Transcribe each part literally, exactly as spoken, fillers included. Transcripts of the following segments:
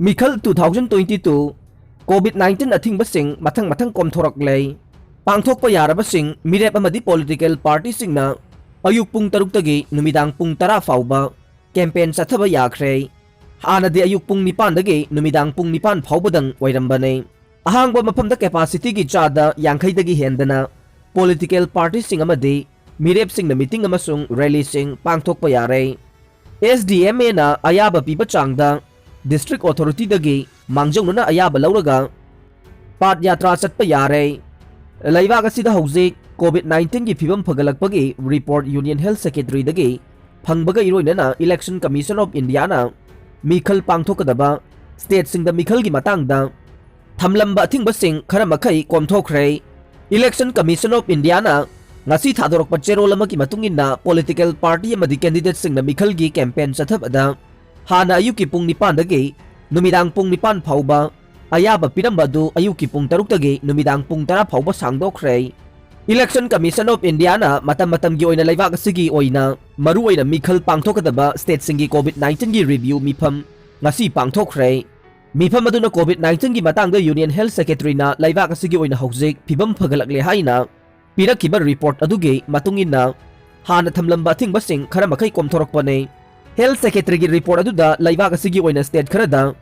ꯃꯤꯈꯜ two thousand twenty two COVID nineteen ꯑꯊꯤꯡꯕꯁꯤꯡ ꯃꯊꯪ ꯃꯊꯪ ꯀꯣꯝꯊꯣꯔꯛꯂꯦ꯫ ꯄꯥꯡꯊꯣꯛꯄ ꯌꯥꯔꯕꯁꯤꯡ ꯃꯤꯔꯦꯞ ꯑꯃꯗꯤ ꯄꯣꯂꯤꯇꯤꯀꯦꯜ ꯄꯥꯔꯇꯤꯁꯤꯡꯅ ꯑꯌꯨꯛ ꯄꯨꯡ ꯇꯔꯨꯛꯇꯒꯤ ꯅꯨꯃꯤꯗꯥꯡ ꯄꯨꯡ ꯇꯔꯥ ꯐꯥꯎꯕ ꯀꯦꯝꯄꯦꯟ ꯆꯠꯊꯕ ꯌꯥꯈ꯭ꯔꯦ꯫ ꯍꯥꯟꯅꯗꯤ ꯑꯌꯨꯛ ꯄꯨꯡ ꯅꯤꯄꯥꯟꯗꯒꯤ ꯅꯨꯃꯤꯗꯥꯡ ꯄꯨꯡ ꯅꯤꯄꯥꯟ ꯐꯥꯎꯕꯗꯪ ꯑꯣꯏꯔꯝꯕꯅꯦ꯫ ꯑꯍꯥꯡꯕ ꯃꯐꯝꯗ ꯀꯦꯄꯥꯁꯤꯇꯤꯒꯤ ꯆꯥꯗ ꯌꯥꯡꯈꯩꯗꯒꯤ ꯍꯦꯟꯗꯅ ꯄꯣꯂꯤꯇꯤꯀꯦꯜ ꯄꯥꯔꯇꯤꯁꯤꯡ ꯑꯃꯗꯤ ꯃꯤꯔꯦꯞꯁꯤꯡꯅ ꯃꯤꯇꯤꯡ ꯑꯃꯁꯨꯡ ꯔꯦꯂꯤꯁꯤꯡ ꯄꯥꯡꯊꯣꯛꯄ ꯌꯥꯔꯦ꯫ ꯑꯦꯁ ꯗꯤ ꯑꯦꯝ ꯑꯦꯅ ꯑꯌꯥꯕ ꯄꯤꯕ ꯆꯥꯡꯗ ꯗꯤꯁꯇ꯭ꯔꯤꯛ ꯑꯣꯊꯣꯔꯤꯇꯤꯗꯒꯤ ꯃꯥꯡꯖꯧꯅꯅ ꯑꯌꯥꯕ ꯂꯧꯔꯒ ꯄꯥꯗ ꯌꯥꯇ꯭ꯔꯥ ꯆꯠꯄ ꯌꯥꯔꯦ꯫ ꯂꯩꯕꯥꯛ ꯑꯁꯤꯗ ꯍꯧꯖꯤꯛ COVID nineteen ꯒꯤ ꯐꯤꯕꯝ ꯐꯒꯠꯂꯛꯄꯒꯤ ꯔꯤꯄꯣꯔꯠ ꯌꯨꯅꯤꯌꯟ ꯍꯦꯜꯊ ꯁꯦꯀ꯭ꯔꯦꯇꯔꯤꯗꯒꯤ ꯐꯪꯕꯒ ꯏꯔꯣꯏꯅꯅ Election Commission of Indiaꯅ ꯃꯤꯈꯜ ꯄꯥꯡꯊꯣꯛꯀꯗꯕ ꯁ꯭ꯇꯦꯠꯁꯤꯡꯗ ꯃꯤꯈꯜꯒꯤ ꯃꯇꯥꯡꯗ ꯊꯝꯂꯝꯕ ꯑꯊꯤꯡꯕꯁꯤꯡ ꯈꯔ ꯃꯈꯩ ꯀꯣꯝꯊꯣꯛꯈ꯭ꯔꯦ꯫ Election Commission of Indiaꯅ ꯉꯁꯤ ꯊꯥꯗꯣꯔꯛꯄ ꯆꯦꯔꯣꯜ ꯑꯃꯒꯤ ꯃꯇꯨꯡ ꯏꯟꯅ ꯄꯣꯂꯤꯇꯤꯀꯦꯜ ꯄꯥꯔꯇꯤ ꯑꯃꯗꯤ ꯀꯦꯟꯗꯤꯗꯦꯠꯁꯤꯡꯅ ꯃꯤꯈꯜꯒꯤ ꯀꯦꯝꯄꯦꯟ ꯆꯠꯊꯕꯗ ꯍꯥꯟꯅ ꯑꯌꯨꯛꯀꯤ ꯄꯨꯡ ꯅꯤꯄꯥꯟꯗꯒꯤ ꯅꯨꯃꯤꯗꯥꯡ ꯄꯨꯡ ꯅꯤꯄꯥꯟ ꯐꯥꯎꯕ ꯑꯌꯥꯕ ꯄꯤꯔꯝꯕ ꯑꯗꯨ ꯑꯌꯨꯛꯀꯤ ꯄꯨꯡ ꯇꯔꯨꯛꯇꯒꯤ ꯅꯨꯃꯤꯗꯥꯡ ꯄꯨꯡ ꯇꯔꯥ ꯐꯥꯎꯕ ꯁꯥꯡꯗꯣꯛꯈ꯭ꯔꯦ꯫ Election Commission of Indiaꯅ ꯃꯇꯝ ꯃꯇꯝꯒꯤ ꯑꯣꯏꯅ ꯂꯩꯕꯥꯛ ꯑꯁꯤꯒꯤ ꯑꯣꯏꯅ ꯃꯔꯨꯑꯣꯏꯅ ꯃꯤꯈꯜ ꯄꯥꯡꯊꯣꯛꯀꯗꯕ ꯁ꯭ꯇꯦꯠꯁꯤꯡꯒꯤ COVID nineteen ꯒꯤ ꯔꯤꯚ꯭ꯌꯨ ꯃꯤꯐꯝ ꯉꯁꯤ ꯄꯥꯡꯊꯣꯛꯈ꯭ꯔꯦ꯫ ꯃꯤꯐꯝ ꯑꯗꯨꯅ COVID nineteen ꯒꯤ ꯃꯇꯥꯡꯗ ꯌꯨꯅꯤꯌꯟ ꯍꯦꯜꯊ ꯁꯦꯀ꯭ꯔꯦꯇꯔꯤꯅ ꯂꯩꯕꯥꯛ ꯑꯁꯤꯒꯤ ꯑꯣꯏꯅ ꯍꯧꯖꯤꯛ ꯐꯤꯕꯝ ꯐꯒꯠꯂꯛꯂꯦ ꯍꯥꯏꯅ ꯄꯤꯔꯛꯈꯤꯕ ꯔꯤꯄꯣꯔꯠ ꯑꯗꯨꯒꯤ ꯃꯇꯨꯡ ꯏꯟꯅ ꯍꯥꯟꯅ ꯊꯝꯂꯝꯕ ꯑꯊꯤꯡꯕꯁꯤꯡ ꯈꯔ ꯃꯈꯩ ꯀꯣꯝꯊꯣꯔꯛꯄꯅꯤ꯫ ꯍꯦꯜꯊ ꯁꯦꯀ꯭ꯔꯦꯇꯔꯤꯒꯤ ꯔꯤꯄꯣꯔꯠ ꯑꯗꯨꯗ ꯂꯩꯕꯥꯛ ꯑꯁꯤꯒꯤ ꯑꯣꯏꯅ ꯁ꯭ꯇꯦꯠ ꯈꯔꯗ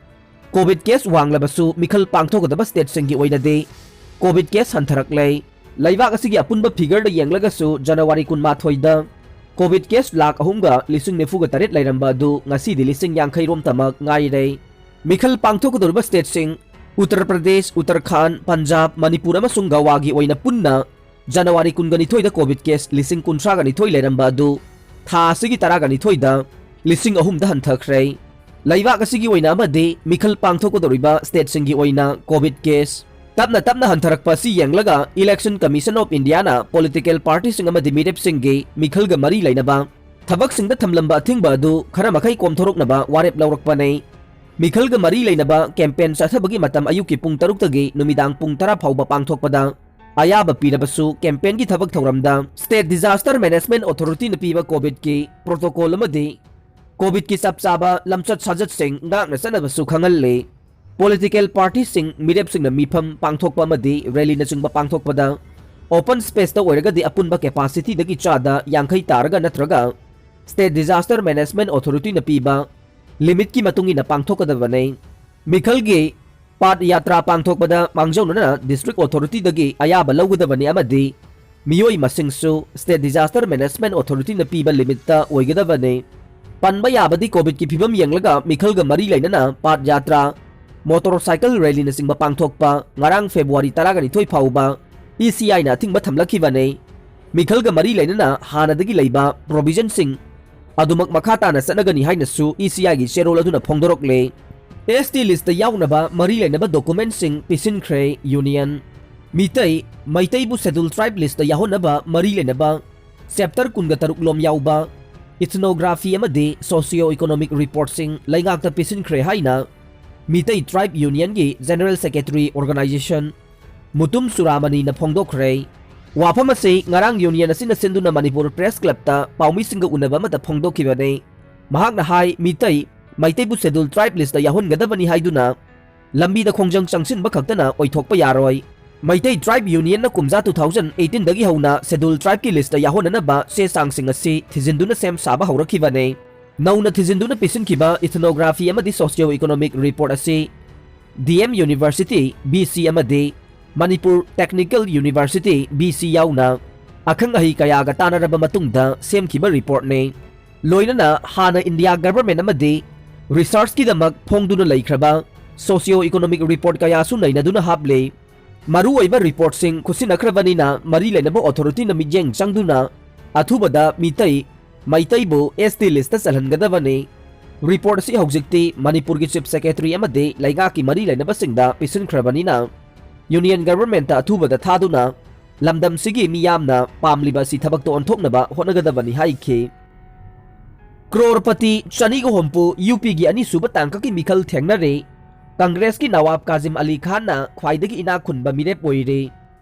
COVID ꯀꯦꯁ ꯋꯥꯡꯂꯕꯁꯨ ꯃꯤꯈꯜ ꯄꯥꯡꯊꯣꯛꯀꯗꯕ ꯁ꯭ꯇꯦꯠꯁꯤꯡꯒꯤ ꯑꯣꯏꯅꯗꯤ COVID ꯀꯦꯁ ꯍꯟꯊꯔꯛꯂꯦ꯫ ꯂꯩꯕꯥꯛ ꯑꯁꯤꯒꯤ ꯑꯄꯨꯟꯕ ꯐꯤꯒꯔꯗ ꯌꯦꯡꯂꯒꯁꯨ ꯖꯅꯋꯥꯔꯤ ꯀꯨꯟꯃꯥꯊꯣꯏꯗ COVID ꯀꯦꯁ ꯂꯥꯈ ꯑꯍꯨꯝꯒ ꯂꯤꯁꯤꯡ ꯅꯤꯐꯨꯒ ꯇꯔꯦꯠ ꯂꯩꯔꯝꯕ ꯑꯗꯨ ꯉꯁꯤꯗꯤ ꯂꯤꯁꯤꯡ ꯌꯥꯡꯈꯩ ꯔꯣꯝꯇꯃꯛ ꯉꯥꯏꯔꯦ꯫ ꯃꯤꯈꯜ ꯄꯥꯡꯊꯣꯛꯀꯗꯧꯔꯤꯕ ꯁ꯭ꯇꯦꯠꯁꯤꯡ ꯎꯠꯇꯔ ꯄ꯭ꯔꯗꯦꯁ, ꯎꯠꯇꯔꯈꯥꯟꯗ, ꯄꯟꯖꯥꯕ, ꯃꯅꯤꯄꯨꯔ ꯑꯃꯁꯨꯡ ꯒꯋꯥꯒꯤ ꯑꯣꯏꯅ ꯄꯨꯟꯅ ꯖꯅꯋꯥꯔꯤ ꯀꯨꯟꯒ ꯅꯤꯊꯣꯏꯗ COVID ꯀꯦꯁ ꯂꯤꯁꯤꯡ ꯀꯨꯟꯊ꯭ꯔꯥꯒ ꯅꯤꯊꯣꯏ ꯂꯩꯔꯝꯕ ꯑꯗꯨ ꯊꯥ ꯑꯁꯤꯒꯤ ꯇꯔꯥꯒ ꯅꯤꯊꯣꯏꯗ ꯂꯤꯁꯤꯡ ꯑꯍꯨꯝꯗ ꯍꯟꯊꯈ꯭ꯔꯦ꯫ ꯂꯩꯕꯥꯛ ꯑꯁꯤꯒꯤ ꯑꯣꯏꯅ ꯑꯃꯗꯤ ꯃꯤꯈꯜ ꯄꯥꯡꯊꯣꯛꯀꯗꯧꯔꯤꯕ ꯁ꯭ꯇꯦꯠꯁꯤꯡꯒꯤ ꯑꯣꯏꯅ COVID ꯀꯦꯁ ꯇꯞꯅ ꯇꯞꯅ ꯍꯟꯊꯔꯛꯄ ꯑꯁꯤ ꯌꯦꯡꯂꯒ Election Commission of Indiaꯅ ꯄꯣꯂꯤꯇꯤꯀꯦꯜ ꯄꯥꯔꯇꯤꯁꯤꯡ ꯑꯃꯗꯤ ꯃꯤꯔꯦꯞꯁꯤꯡꯒꯤ ꯃꯤꯈꯜꯒ ꯃꯔꯤ ꯂꯩꯅꯕ ꯊꯕꯛꯁꯤꯡꯗ ꯊꯝꯂꯝꯕ ꯑꯊꯤꯡꯕ ꯑꯗꯨ ꯈꯔ ꯃꯈꯩ ꯀꯣꯝꯊꯣꯔꯛꯅꯕ ꯋꯥꯔꯦꯞ ꯂꯧꯔꯛꯄꯅꯤ꯫ ꯃꯤꯈꯜꯒ ꯃꯔꯤ ꯂꯩꯅꯕ ꯀꯦꯝꯄꯦꯟ ꯆꯠꯊꯕꯒꯤ ꯃꯇꯝ ꯑꯌꯨꯛꯀꯤ ꯄꯨꯡ ꯇꯔꯨꯛꯇꯒꯤ ꯅꯨꯃꯤꯗꯥꯡ ꯄꯨꯡ ꯇꯔꯥ ꯐꯥꯎꯕ ꯄꯥꯡꯊꯣꯛꯄꯗ ꯑꯌꯥꯕ ꯄꯤꯔꯕꯁꯨ, ꯀꯦꯝꯄꯦꯟꯒꯤ ꯊꯕꯛ ꯊꯧꯔꯝꯗ State Disaster Management Authorityꯅ ꯄꯤꯕ COVIDꯀꯤ ꯄ꯭ꯔꯣꯇꯣꯀꯣꯜ ꯑꯃꯗꯤ ꯀꯣꯚꯤꯗꯀꯤ ꯆꯞ ꯆꯥꯕ ꯂꯝꯆꯠ ꯁꯥꯖꯠꯁꯤꯡ ꯉꯥꯛꯅ ꯆꯠꯅꯕꯁꯨ ꯈꯪꯍꯜꯂꯤ꯫ ꯄꯣꯂꯤꯇꯤꯀꯦꯜ ꯄꯥꯔꯇꯤꯁꯤꯡ, ꯃꯤꯔꯦꯞꯁꯤꯡꯅ ꯃꯤꯐꯝ ꯄꯥꯡꯊꯣꯛꯄ ꯑꯃꯗꯤ ꯔꯦꯂꯤꯅꯆꯤꯡꯕ ꯄꯥꯡꯊꯣꯛꯄꯗ ꯑꯣꯄꯟ ꯁ꯭ꯄꯦꯁꯇ ꯑꯣꯏꯔꯒꯗꯤ ꯑꯄꯨꯟꯕ ꯀꯦꯄꯥꯁꯤꯇꯤꯗꯒꯤ ꯆꯥꯗ ꯌꯥꯡꯈꯩ ꯇꯥꯔꯒ ꯅꯠꯇ꯭ꯔꯒ ꯁ꯭ꯇꯦꯠ ꯗꯤꯖꯥꯁꯇꯔ ꯃꯦꯅꯦꯖꯃꯦꯟꯠ ꯑꯣꯊꯣꯔꯤꯇꯤꯅ ꯄꯤꯕ ꯂꯤꯃꯤꯠꯀꯤ ꯃꯇꯨꯡ ꯏꯟꯅ ꯄꯥꯡꯊꯣꯛꯀꯗꯕꯅꯤ꯫ ꯃꯤꯈꯜꯒꯤ ꯄꯥꯗ ꯌꯥꯇ꯭ꯔꯥ ꯄꯥꯡꯊꯣꯛꯄꯗ ꯃꯥꯡꯖꯧꯅꯅ ꯗꯤꯁꯇ꯭ꯔꯤꯛ ꯑꯣꯊꯣꯔꯤꯇꯤꯗꯒꯤ ꯑꯌꯥꯕ ꯂꯧꯒꯗꯕꯅꯤ ꯑꯃꯗꯤ ꯃꯤꯑꯣꯏ ꯃꯁꯤꯡꯁꯨ ꯁ꯭ꯇꯦꯠ ꯗꯤꯖꯥꯁꯇꯔ ꯃꯦꯅꯦꯖꯃꯦꯟꯠ ꯑꯣꯊꯣꯔꯤꯇꯤꯅ ꯄꯤꯕ ꯂꯤꯃꯤꯠꯇ ꯑꯣꯏꯒꯗꯕꯅꯤ꯫ ꯄꯟꯕ ꯌꯥꯕꯗꯤ ꯀꯣꯚꯤꯗꯀꯤ ꯐꯤꯕꯝ ꯌꯦꯡꯂꯒ ꯃꯤꯈꯜꯒ ꯃꯔꯤ ꯂꯩꯅꯅ ꯄꯥꯗ ꯌꯥꯇ꯭ꯔꯥ, ꯃꯣꯇꯣꯔ ꯁꯥꯏꯀꯜ ꯔꯦꯂꯤꯅꯆꯤꯡꯕ ꯄꯥꯡꯊꯣꯛꯄ ꯉꯔꯥꯡ ꯐꯦꯕ꯭ꯔꯨꯋꯥꯔꯤ ꯇꯔꯥꯅꯤꯊꯣꯏ ꯐꯥꯎꯕ ꯏ ꯁꯤ ꯑꯥꯏꯅ ꯑꯊꯤꯡꯕ ꯊꯝꯂꯛꯈꯤꯕꯅꯤ꯫ ꯃꯤꯈꯜꯒ ꯃꯔꯤ ꯂꯩꯅꯅ ꯍꯥꯟꯅꯗꯒꯤ ꯂꯩꯕ ꯄ꯭ꯔꯣꯚꯤꯖꯟꯁꯤꯡ ꯑꯗꯨꯃꯛ ꯃꯈꯥ ꯇꯥꯅ ꯆꯠꯅꯒꯅꯤ ꯍꯥꯏꯅꯁꯨ ꯏ ꯁꯤ ꯑꯥꯏꯒꯤ ꯆꯦꯔꯣꯜ ꯑꯗꯨꯅ ꯐꯣꯡꯗꯣꯔꯛꯂꯦ꯫ ꯑꯦꯁ ꯇꯤ ꯂꯤꯁꯇ ꯌꯥꯎꯅꯕ ꯃꯔꯤ ꯂꯩꯅꯕ ꯗꯣꯀꯨꯃꯦꯟꯠꯁꯤꯡ ꯄꯤꯁꯤꯟꯈ꯭ꯔꯦ ꯌꯨꯅꯤꯌꯟ꯫ ꯃꯤꯇꯩ, ꯃꯩꯇꯩꯕꯨ ꯁꯦꯗꯨꯜ ꯇ꯭ꯔꯥꯏꯕ ꯂꯤꯁꯇ ꯌꯥꯎꯍꯟꯅꯕ ꯃꯔꯤ ꯂꯩꯅꯕ ꯆꯦꯞꯇꯔ ꯀꯨꯟꯒ ꯇꯔꯨꯛ ꯂꯣꯝ ꯌꯥꯎꯕ ꯏꯊꯅꯣꯒ꯭ꯔꯥꯐꯤ ꯑꯃꯗꯤ ꯁꯣꯁꯤꯌꯣ ꯏꯀꯣꯅꯣꯃꯤꯛ ꯔꯤꯄꯣꯔꯠꯁꯤꯡ ꯂꯩꯉꯥꯛꯇ ꯄꯤꯁꯤꯟꯈ꯭ꯔꯦ ꯍꯥꯏꯅ ꯃꯤꯇꯩ ꯇ꯭ꯔꯥꯏꯕ ꯌꯨꯅꯤꯌꯟꯒꯤ ꯖꯦꯅꯔꯦꯜ ꯁꯦꯀ꯭ꯔꯦꯇꯔꯤ ꯑꯣꯔꯒꯅꯥꯏꯖꯦꯁꯟ ꯃꯨꯇꯨꯝ ꯆꯨꯔꯥꯃꯅꯤꯅ ꯐꯣꯡꯗꯣꯛꯈ꯭ꯔꯦ꯫ ꯋꯥꯐꯝ ꯑꯁꯤ ꯉꯔꯥꯡ ꯌꯨꯅꯤꯌꯟ ꯑꯁꯤꯅ ꯁꯤꯟꯗꯨꯅ ꯃꯅꯤꯄꯨꯔ ꯄ꯭ꯔꯦꯁ ꯀ꯭ꯂꯕꯇ ꯄꯥꯎꯃꯤꯁꯤꯡꯒ ꯎꯅꯕ ꯑꯃꯗ ꯐꯣꯡꯗꯣꯛꯈꯤꯕꯅꯤ꯫ ꯃꯍꯥꯛꯅ ꯍꯥꯏ, ꯃꯤꯇꯩ, ꯃꯩꯇꯩꯕꯨ ꯁꯦꯗꯨꯜ ꯇ꯭ꯔꯥꯏꯕ ꯂꯤꯁꯇ ꯌꯥꯎꯍꯟꯒꯗꯕꯅꯤ ꯍꯥꯏꯗꯨꯅ ꯂꯝꯕꯤꯗ ꯈꯣꯡꯖꯪ ꯆꯪꯁꯤꯟꯕ ꯈꯛꯇꯅ ꯑꯣꯏꯊꯣꯛꯄ ꯌꯥꯔꯣꯏ꯫ ꯃꯩꯇꯩ ꯇ꯭ꯔꯥꯏꯕ ꯌꯨꯅꯤꯌꯟꯅ ꯀꯨꯝꯖꯥ two thousand eighteen ꯗꯒꯤ ꯍꯧꯅ ꯁꯦꯗꯨꯜ ꯇ꯭ꯔꯥꯏꯕꯀꯤ ꯂꯤꯁꯇ ꯌꯥꯎꯍꯟꯅꯅꯕ ꯆꯦ ꯆꯥꯡꯁꯤꯡ ꯑꯁꯤ ꯊꯤꯖꯤꯟꯗꯨꯅ ꯁꯦꯝ ꯁꯥꯕ ꯍꯧꯔꯛꯈꯤꯕꯅꯤ꯫ ꯅꯧꯅ ꯊꯤꯖꯤꯟꯗꯨꯅ ꯄꯤꯁꯤꯟꯈꯤꯕ ꯏꯊꯅꯣꯒ꯭ꯔꯥꯐꯤ ꯑꯃꯗꯤ ꯁꯣꯁꯤꯌꯣ ꯏꯀꯣꯅꯣꯃꯤꯛ ꯔꯤꯄꯣꯔꯠ ꯑꯁꯤ D M university, B C, ꯑꯃꯗꯤ Manipur technical university, B C, ꯌꯥꯎꯅ ꯑꯈꯪ ꯑꯍꯩ ꯀꯌꯥꯒ ꯇꯥꯟꯅꯔꯕ ꯃꯇꯨꯡꯗ ꯁꯦꯝꯈꯤꯕ ꯔꯤꯄꯣꯔꯠꯅꯤ꯫ ꯂꯣꯏꯅꯅ ꯍꯥꯟꯅ ꯏꯟꯗꯤꯌꯥ ꯒꯚꯔꯟꯃꯦꯟꯠ ꯑꯃꯗꯤ ꯔꯤꯁꯔꯆꯀꯤꯗꯃꯛ ꯐꯣꯡꯗꯨꯅ ꯂꯩꯈ꯭ꯔꯕ ꯁꯣꯁꯤꯌꯣ ꯏꯀꯣꯅꯣꯃꯤꯛ ꯔꯤꯄꯣꯔꯠ ꯀꯌꯥꯁꯨ ꯅꯩꯅꯗꯨꯅ ꯍꯥꯞꯂꯤ꯫ ꯃꯔꯨꯑꯣꯏꯕ ꯔꯤꯄꯣꯔꯠꯁꯤꯡ ꯈꯨꯠꯁꯤꯟꯅꯈ꯭ꯔꯕꯅꯤꯅ ꯃꯔꯤ ꯂꯩꯅꯕ ꯑꯣꯊꯣꯔꯤꯇꯤꯅ ꯃꯤꯠꯌꯦꯡ ꯆꯪꯗꯨꯅ ꯑꯊꯨꯕꯗ ꯃꯤꯇꯩ, ꯃꯩꯇꯩꯕꯨ ꯑꯦꯁ ꯇꯤ ꯂꯤꯁꯇ ꯆꯜꯍꯟꯒꯗꯕꯅꯤ꯫ ꯔꯤꯄꯣꯔꯠ ꯑꯁꯤ ꯍꯧꯖꯤꯛꯇꯤ ꯃꯅꯤꯄꯨꯔꯒꯤ ꯆꯤꯐ ꯁꯦꯀ꯭ꯔꯦꯇꯔꯤ ꯑꯃꯗꯤ ꯂꯩꯉꯥꯛꯀꯤ ꯃꯔꯤ ꯂꯩꯅꯕꯁꯤꯡꯗ ꯄꯤꯁꯤꯟꯈ꯭ꯔꯕꯅꯤꯅ ꯌꯨꯅꯤꯌꯟ ꯒꯚꯔꯟꯃꯦꯟꯠꯇ ꯑꯊꯨꯕꯗ ꯊꯥꯗꯨꯅ ꯂꯝꯗꯝꯁꯤꯒꯤ ꯃꯤꯌꯥꯝꯅ ꯄꯥꯝꯂꯤꯕ ꯑꯁꯤ ꯊꯕꯛꯇ ꯑꯣꯟꯊꯣꯛꯅꯕ ꯍꯣꯠꯅꯒꯗꯕꯅꯤ ꯍꯥꯏꯈꯤ꯫ ꯀ꯭ꯔꯣꯔꯄꯇꯤ ꯆꯅꯤꯒ ꯍꯨꯝꯐꯨ ꯌꯨ ꯄꯤꯒꯤ ꯑꯅꯤꯁꯨꯕ ꯇꯥꯡꯀꯛꯀꯤ ꯃꯤꯈꯜ ꯊꯦꯡꯅꯔꯦ꯫ ꯀꯪꯒ꯭ꯔꯦꯁꯀꯤ ꯅꯋꯥꯕ ꯀꯥꯖꯤꯝ ꯑꯂꯤ ꯈꯥꯟꯅ ꯈ꯭ꯋꯥꯏꯗꯒꯤ ꯏꯅꯥꯛ ꯈꯨꯟꯕ ꯃꯤꯔꯦꯞ ꯑꯣꯏꯔꯦ꯫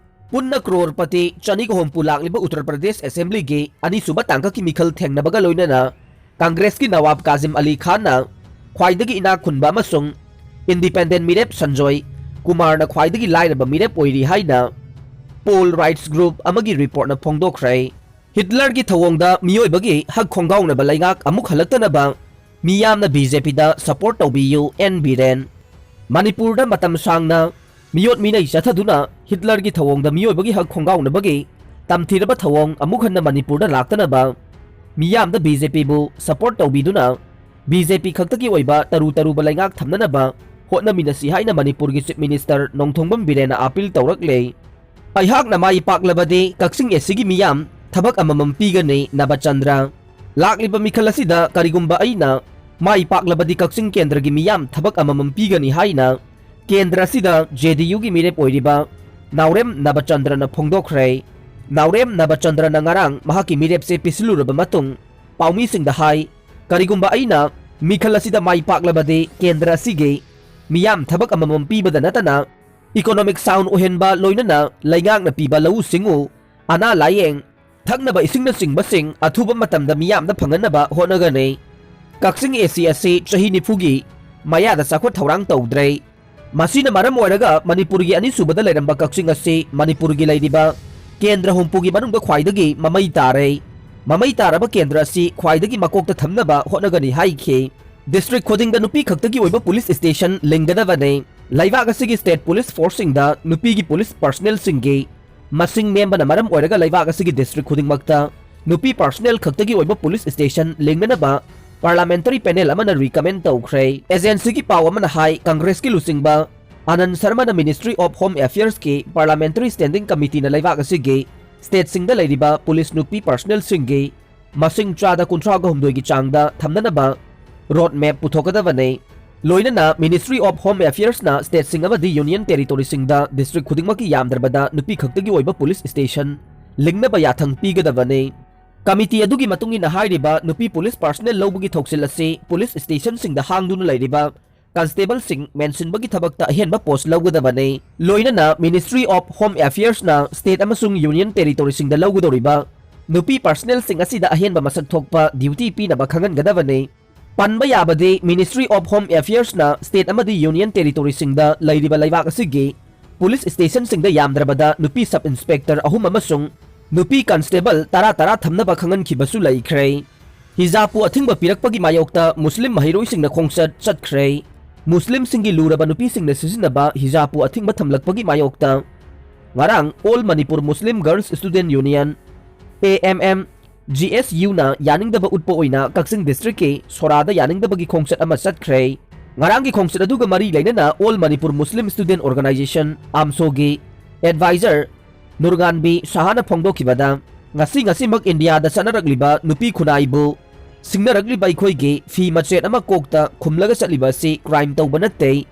ꯄꯨꯟꯅ ꯀ꯭ꯔꯣꯔꯄꯇꯤ ꯆꯅꯤꯒ ꯍꯨꯝꯐꯨ ꯂꯥꯛꯂꯤꯕ ꯎꯠꯇꯔ ꯄ꯭ꯔꯗꯦꯁ ꯑꯦꯁꯦꯝꯕ꯭ꯂꯤꯒꯤ ꯑꯅꯤꯁꯨꯕ ꯇꯥꯡꯀꯛꯀꯤ ꯃꯤꯈꯜ ꯊꯦꯡꯅꯕꯒ ꯂꯣꯏꯅꯅ ꯀꯪꯒ꯭ꯔꯦꯁꯀꯤ ꯅꯋꯥꯕ ꯀꯥꯖꯤꯝ ꯑꯂꯤ ꯈꯥꯟꯅ ꯈ꯭ꯋꯥꯏꯗꯒꯤ ꯏꯅꯥꯛ ꯈꯨꯟꯕ ꯑꯃꯁꯨꯡ ꯏꯟꯗꯤꯄꯦꯟꯗꯦꯟ ꯃꯤꯔꯦꯞ ꯁꯟꯖꯣꯏ ꯀꯨꯃꯥꯔꯅ ꯈ꯭ꯋꯥꯏꯗꯒꯤ ꯂꯥꯏꯔꯕ ꯃꯤꯔꯦꯞ ꯑꯣꯏꯔꯤ ꯍꯥꯏꯅ ꯄꯣꯜ ꯔꯥꯏꯠꯁ ꯒ꯭ꯔꯨꯞ ꯑꯃꯒꯤ ꯔꯤꯄꯣꯔꯠꯅ ꯐꯣꯡꯗꯣꯛꯈ꯭ꯔꯦ꯫ ꯍꯤꯠꯂꯔꯒꯤ ꯊꯧꯑꯣꯡꯗ ꯃꯤꯑꯣꯏꯕꯒꯤ ꯍꯛ ꯈꯣꯡꯒꯥꯎꯅꯕ ꯂꯩꯉꯥꯛ ꯑꯃꯨꯛ ꯍꯜꯂꯛꯇꯅꯕ ꯃꯤꯌꯥꯝꯅ ꯕꯤ ꯖꯦ ꯄꯤꯗ ꯁꯄꯣꯔꯠ ꯇꯧꯕꯤꯌꯨ, ꯑꯦꯟ ꯕꯤꯔꯦꯟ꯫ ꯃꯅꯤꯄꯨꯔꯗ ꯃꯇꯝ ꯁꯥꯡꯅ ꯃꯤꯑꯣꯠ ꯃꯤꯅꯩ ꯆꯠꯊꯗꯨꯅ ꯍꯤꯠꯂꯔꯒꯤ ꯊꯧꯑꯣꯡꯗ ꯃꯤꯑꯣꯏꯕꯒꯤ ꯍꯛ ꯈꯣꯡꯒꯥꯎꯅꯕꯒꯤ ꯇꯝꯊꯤꯔꯕ ꯊꯧꯑꯣꯡ ꯑꯃꯨꯛ ꯍꯟꯅ ꯃꯅꯤꯄꯨꯔꯗ ꯂꯥꯛꯇꯅꯕ ꯃꯤꯌꯥꯝꯗ ꯕꯤ ꯖꯦ ꯄꯤꯕꯨ ꯁꯄꯣꯔꯠ ꯇꯧꯕꯤꯗꯨꯅ ꯕꯤ ꯖꯦ ꯄꯤ ꯈꯛꯇꯒꯤ ꯑꯣꯏꯕ ꯇꯔꯨ ꯇꯔꯨꯕ ꯂꯩꯉꯥꯛ ꯊꯝꯅꯅꯕ ꯍꯣꯠꯅꯃꯤꯟꯅꯁꯤ ꯍꯥꯏꯅ ꯃꯅꯤꯄꯨꯔꯒꯤ ꯆꯤꯐ ꯃꯤꯅꯤꯁꯇꯔ ꯅꯣꯡꯊꯣꯡꯕꯝ ꯕꯤꯔꯦꯟꯅ ꯑꯥꯄꯤꯜ ꯇꯧꯔꯛꯂꯦ꯫ ꯑꯩꯍꯥꯛꯅ ꯃꯥꯏ ꯄꯥꯛꯂꯕꯗꯤ ꯀꯛꯆꯤꯡ ꯑꯦ ꯁꯤꯒꯤ ꯃꯤꯌꯥꯝ ꯊꯕꯛ ꯑꯃꯃꯝ ꯄꯤꯒꯅꯤ, ꯅꯕꯆꯟꯗ꯭ꯔ꯫ ꯂꯥꯛꯂꯤꯕ ꯃꯤꯈꯜ ꯑꯁꯤꯗ ꯀꯔꯤꯒꯨꯝꯕ ꯑꯩꯅ ꯃꯥꯏ ꯄꯥꯛꯂꯕꯗꯤ ꯀꯛꯆꯤꯡ ꯀꯦꯟꯗ꯭ꯔꯒꯤ ꯃꯤꯌꯥꯝ ꯊꯕꯛ ꯑꯃꯃꯝ ꯄꯤꯒꯅꯤ ꯍꯥꯏꯅ ꯀꯦꯟꯗ꯭ꯔ ꯑꯁꯤꯗ ꯖꯦ ꯗꯤ ꯌꯨꯒꯤ ꯃꯤꯔꯦꯞ ꯑꯣꯏꯔꯤꯕ ꯅꯥꯎꯔꯦꯝ ꯅꯕꯆꯟꯗ꯭ꯔꯅ ꯐꯣꯡꯗꯣꯛꯈ꯭ꯔꯦ꯫ ꯅꯥꯎꯔꯦꯝ ꯅꯕꯆꯟꯗ꯭ꯔꯅ ꯉꯔꯥꯡ ꯃꯍꯥꯛꯀꯤ ꯃꯤꯔꯦꯞꯁꯦ ꯄꯤꯁꯤꯜꯂꯨꯔꯕ ꯃꯇꯨꯡ ꯄꯥꯎꯃꯤꯁꯤꯡꯗ ꯍꯥꯏ, ꯀꯔꯤꯒꯨꯝꯕ ꯑꯩꯅ ꯃꯤꯈꯜ ꯑꯁꯤꯗ ꯃꯥꯏ ꯄꯥꯛꯂꯕꯗꯤ ꯀꯦꯟꯗ꯭ꯔ ꯑꯁꯤꯒꯤ ꯃꯤꯌꯥꯝ ꯊꯕꯛ ꯑꯃꯃꯝ ꯄꯤꯕꯗ ꯅꯠꯇꯅ economic sound ꯑꯣꯏꯍꯟꯕ, ꯂꯣꯏꯅꯅ ꯂꯩꯉꯥꯛꯅ ꯄꯤꯕ ꯂꯧꯎ ꯁꯤꯡꯎ, ꯑꯅꯥ ꯂꯥꯌꯦꯡ, ꯊꯛꯅꯕ ꯏꯁꯤꯡꯅꯆꯤꯡꯕꯁꯤꯡ ꯑꯊꯨꯕ ꯃꯇꯝꯗ ꯃꯤꯌꯥꯝꯗ ꯐꯪꯍꯟꯅꯕ ꯍꯣꯠꯅꯒꯅꯤ꯫ ꯀꯛꯆꯤꯡ ꯑꯦ ꯁꯤ ꯑꯁꯤ ꯆꯍꯤ ꯅꯤꯐꯨꯒꯤ ꯃꯌꯥꯗ ꯆꯥꯎꯈꯠ ꯊꯧꯔꯥꯡ ꯇꯧꯗ꯭ꯔꯦ꯫ ꯃꯁꯤꯅ ꯃꯔꯝ ꯑꯣꯏꯔꯒ ꯃꯅꯤꯄꯨꯔꯒꯤ ꯑꯅꯤꯁꯨꯕꯗ ꯂꯩꯔꯝꯕ ꯀꯛꯆꯤꯡ ꯑꯁꯤ ꯃꯅꯤꯄꯨꯔꯒꯤ ꯂꯩꯔꯤꯕ ꯀꯦꯟꯗ꯭ꯔ ꯍꯨꯝꯐꯨꯒꯤ ꯃꯅꯨꯡꯗ ꯈ꯭ꯋꯥꯏꯗꯒꯤ ꯃꯃꯩ ꯇꯥꯔꯦ꯫ ꯃꯃꯩ ꯇꯥꯔꯕ ꯀꯦꯟꯗ꯭ꯔ ꯑꯁꯤ ꯈ꯭ꯋꯥꯏꯗꯒꯤ ꯃꯀꯣꯛꯇ ꯊꯝꯅꯕ ꯍꯣꯠꯅꯒꯅꯤ ꯍꯥꯏꯈꯤ꯫ ꯗꯤꯁꯇ꯭ꯔꯤꯛ ꯈꯨꯗꯤꯡꯗ ꯅꯨꯄꯤ ꯈꯛꯇꯒꯤ ꯑꯣꯏꯕ ꯄꯨꯂꯤꯁ ꯁ꯭ꯇꯦꯁꯟ ꯂꯤꯡꯒꯗꯕꯅꯤ꯫ ꯂꯩꯕꯥꯛ ꯑꯁꯤꯒꯤ ꯁ꯭ꯇꯦꯠ ꯄꯨꯂꯤꯁ ꯐꯣꯔꯁꯁꯤꯡꯗ ꯅꯨꯄꯤꯒꯤ ꯄꯨꯂꯤꯁ ꯄꯔꯁꯅꯦꯜꯁꯤꯡꯒꯤ ꯃꯁꯤꯡ ꯅꯦꯝꯕꯅ ꯃꯔꯝ ꯑꯣꯏꯔꯒ ꯂꯩꯕꯥꯛ ꯑꯁꯤꯒꯤ ꯗꯤꯁꯇ꯭ꯔꯤꯛ ꯈꯨꯗꯤꯡꯃꯛꯇ ꯅꯨꯄꯤ ꯄꯔꯁꯅꯦꯜ ꯈꯛꯇꯒꯤ ꯑꯣꯏꯕ ꯄꯨꯂꯤꯁ ꯁ꯭ꯇꯦꯁꯟ ꯂꯤꯡꯅꯅꯕ ꯄꯥꯔꯂꯥꯃꯦꯟꯇꯔꯤ ꯄꯦꯅꯦꯜ ꯑꯃꯅ ꯔꯤꯀꯃꯦꯟ ꯇꯧꯈ꯭ꯔꯦ꯫ ꯑꯦꯖꯦꯟꯁꯤꯒꯤ ꯄꯥꯎ ꯑꯃꯅ ꯍꯥꯏ, ꯀꯪꯒ꯭ꯔꯦꯁꯀꯤ ꯂꯨꯆꯤꯡꯕ ꯑꯅꯟ ꯁꯔꯃꯅ ꯃꯤꯅꯤꯁꯇ꯭ꯔꯤ ꯑꯣꯐ ꯍꯣꯝ ꯑꯦꯐꯤꯌꯔꯁꯀꯤ ꯄꯥꯔꯂꯥꯃꯦꯟꯇꯔꯤ ꯁ꯭ꯇꯦꯟꯗꯤꯡ ꯀꯃꯤꯇꯤꯅ ꯂꯩꯕꯥꯛ ꯑꯁꯤꯒꯤ ꯁ꯭ꯇꯦꯠꯁꯤꯡꯗ ꯂꯩꯔꯤꯕ ꯄꯨꯂꯤꯁ ꯅꯨꯄꯤ ꯄꯔꯁꯅꯦꯜꯁꯤꯡꯒꯤ ꯃꯁꯤꯡ ꯆꯥꯗ ꯀꯨꯟꯊ꯭ꯔꯥꯒ ꯍꯨꯝꯗꯣꯏꯒꯤ ꯆꯥꯡꯗ ꯊꯝꯅꯅꯕ ꯔꯣꯗ ꯃꯦꯞ ꯄꯨꯊꯣꯛꯀꯗꯕꯅꯤ꯫ ꯂꯣꯏꯅꯅ ꯃꯤꯅꯤꯁꯇ꯭ꯔꯤ ꯑꯣꯐ ꯍꯣꯝ ꯑꯦꯐꯤꯌꯔꯁꯅ ꯁ꯭ꯇꯦꯠꯁꯤꯡ ꯑꯃꯗꯤ ꯌꯨꯅꯤꯌꯟ ꯇꯦꯔꯤꯇꯣꯔꯤꯁꯤꯡꯗ ꯗꯤꯁꯇ꯭ꯔꯤꯛ ꯈꯨꯗꯤꯡꯃꯛꯀꯤ ꯌꯥꯝꯗ꯭ꯔꯕꯗ ꯅꯨꯄꯤ ꯈꯛꯇꯒꯤ ꯑꯣꯏꯕ ꯄꯨꯂꯤꯁ ꯁ꯭ꯇꯦꯁꯟ ꯂꯤꯡꯅꯕ ꯌꯥꯊꯪ ꯄꯤꯒꯗꯕꯅꯤ꯫ ꯀꯃꯤꯇꯤ ꯑꯗꯨꯒꯤ ꯃꯇꯨꯡ ꯏꯟꯅ ꯍꯥꯏꯔꯤꯕ ꯅꯨꯄꯤ ꯄꯨꯂꯤꯁ ꯄꯔꯁꯅꯦꯜ ꯂꯧꯕꯒꯤ ꯊꯧꯁꯤꯜ ꯑꯁꯤ ꯄꯨꯂꯤꯁ ꯁ꯭ꯇꯦꯁꯟꯁꯤꯡꯗ ꯍꯥꯡꯗꯨꯅ ꯂꯩꯔꯤꯕ ꯀꯟꯁꯇꯦꯕꯜꯁꯤꯡ ꯃꯦꯟꯁꯤꯟꯕꯒꯤ ꯊꯕꯛꯇ ꯑꯍꯦꯟꯕ ꯄꯣꯁ ꯂꯧꯒꯗꯕꯅꯤ꯫ ꯂꯣꯏꯅꯅ ꯃꯤꯅꯤꯁꯇ꯭ꯔꯤ ꯑꯣꯐ ꯍꯣꯝ ꯑꯦꯐꯤꯌꯔꯁꯅ ꯁ꯭ꯇꯦꯠ ꯑꯃꯁꯨꯡ ꯌꯨꯅꯤꯌꯟ ꯇꯦꯔꯤꯇꯣꯔꯤꯁꯤꯡꯗ ꯂꯧꯒꯗꯧꯔꯤꯕ ꯅꯨꯄꯤ personnelꯁꯤꯡ ꯑꯁꯤꯗ ꯑꯍꯦꯟꯕ ꯃꯁꯛ ꯊꯣꯛꯄ duty ꯄꯤꯅꯕ ꯈꯪꯍꯟꯒꯗꯕꯅꯤ꯫ ꯄꯟꯕ ꯌꯥꯕꯗꯤ Ministry of Home Affairsꯅ state ꯑꯃꯗꯤ union territoryꯁꯤꯡꯗ ꯂꯩꯔꯤꯕ ꯂꯩꯕꯥꯛ ꯑꯁꯤꯒꯤ police stationꯁꯤꯡꯗ ꯌꯥꯝꯗ꯭ꯔꯕꯗ ꯅꯨꯄꯤ sub inspector ꯑꯍꯨꯝ ꯑꯃꯁꯨꯡ ꯅꯨꯄꯤ constable ꯇꯔꯥ ꯇꯔꯥ ꯊꯝꯅꯕ ꯈꯪꯍꯟꯈꯤꯕꯁꯨ ꯂꯩꯈ꯭ꯔꯦ꯫ ꯍꯤꯖꯥꯕꯄꯨ ꯑꯊꯤꯡꯕ ꯄꯤꯔꯛꯄꯒꯤ ꯃꯥꯌꯣꯛꯇ ꯃꯨꯁꯂꯤꯝ ꯃꯍꯩꯔꯣꯏꯁꯤꯡꯅ ꯈꯣꯡꯆꯠ ꯆꯠꯈ꯭ꯔꯦ꯫ ꯃꯨꯁꯂꯤꯝꯁꯤꯡꯒꯤ ꯂꯨꯔꯕ ꯅꯨꯄꯤꯁꯤꯡꯅ ꯁꯤꯖꯤꯟꯅꯕ ꯍꯤꯖꯥꯕꯄꯨ ꯑꯊꯤꯡꯕ ꯊꯝꯂꯛꯄꯒꯤ ꯃꯥꯌꯣꯛꯇ ꯉꯔꯥꯡ All Manipur Muslim Girls Student Union, A M M G S Uꯅ ꯌꯥꯅꯤꯡꯗꯕ ꯎꯠꯄ ꯑꯣꯏꯅ ꯀꯛꯆꯤꯡ districtꯀꯤ ꯁꯣꯔꯥꯗ ꯌꯥꯅꯤꯡꯗꯕꯒꯤ ꯈꯣꯡꯆꯠ ꯑꯃ ꯆꯠꯈ꯭ꯔꯦ꯫ ꯉꯔꯥꯡꯒꯤ ꯈꯣꯡꯆꯠ ꯑꯗꯨꯒ ꯃꯔꯤ ꯂꯩꯅꯅ All Manipur Muslim Student Organisation, AMSOꯒꯤ advisor ꯅꯨꯔꯉꯥꯟꯕꯤ ꯁꯍꯥꯅ ꯐꯣꯡꯗꯣꯛꯈꯤꯕꯗ, ꯉꯁꯤ ꯉꯁꯤꯃꯛ ꯏꯟꯗꯤꯌꯥꯗ ꯆꯠꯅꯔꯛꯂꯤꯕ ꯅꯨꯄꯤ ꯈꯨꯟꯅꯥꯏꯕꯨ ꯁꯤꯡꯅꯔꯛꯂꯤꯕ ꯑꯩꯈꯣꯏꯒꯤ ꯐꯤ ꯃꯆꯦꯠ ꯑꯃ ꯀꯣꯛꯇ ꯈꯨꯝꯂꯒ ꯆꯠꯂꯤꯕ ꯑꯁꯤ crime ꯇꯧꯕ ꯅꯠꯇꯦ꯫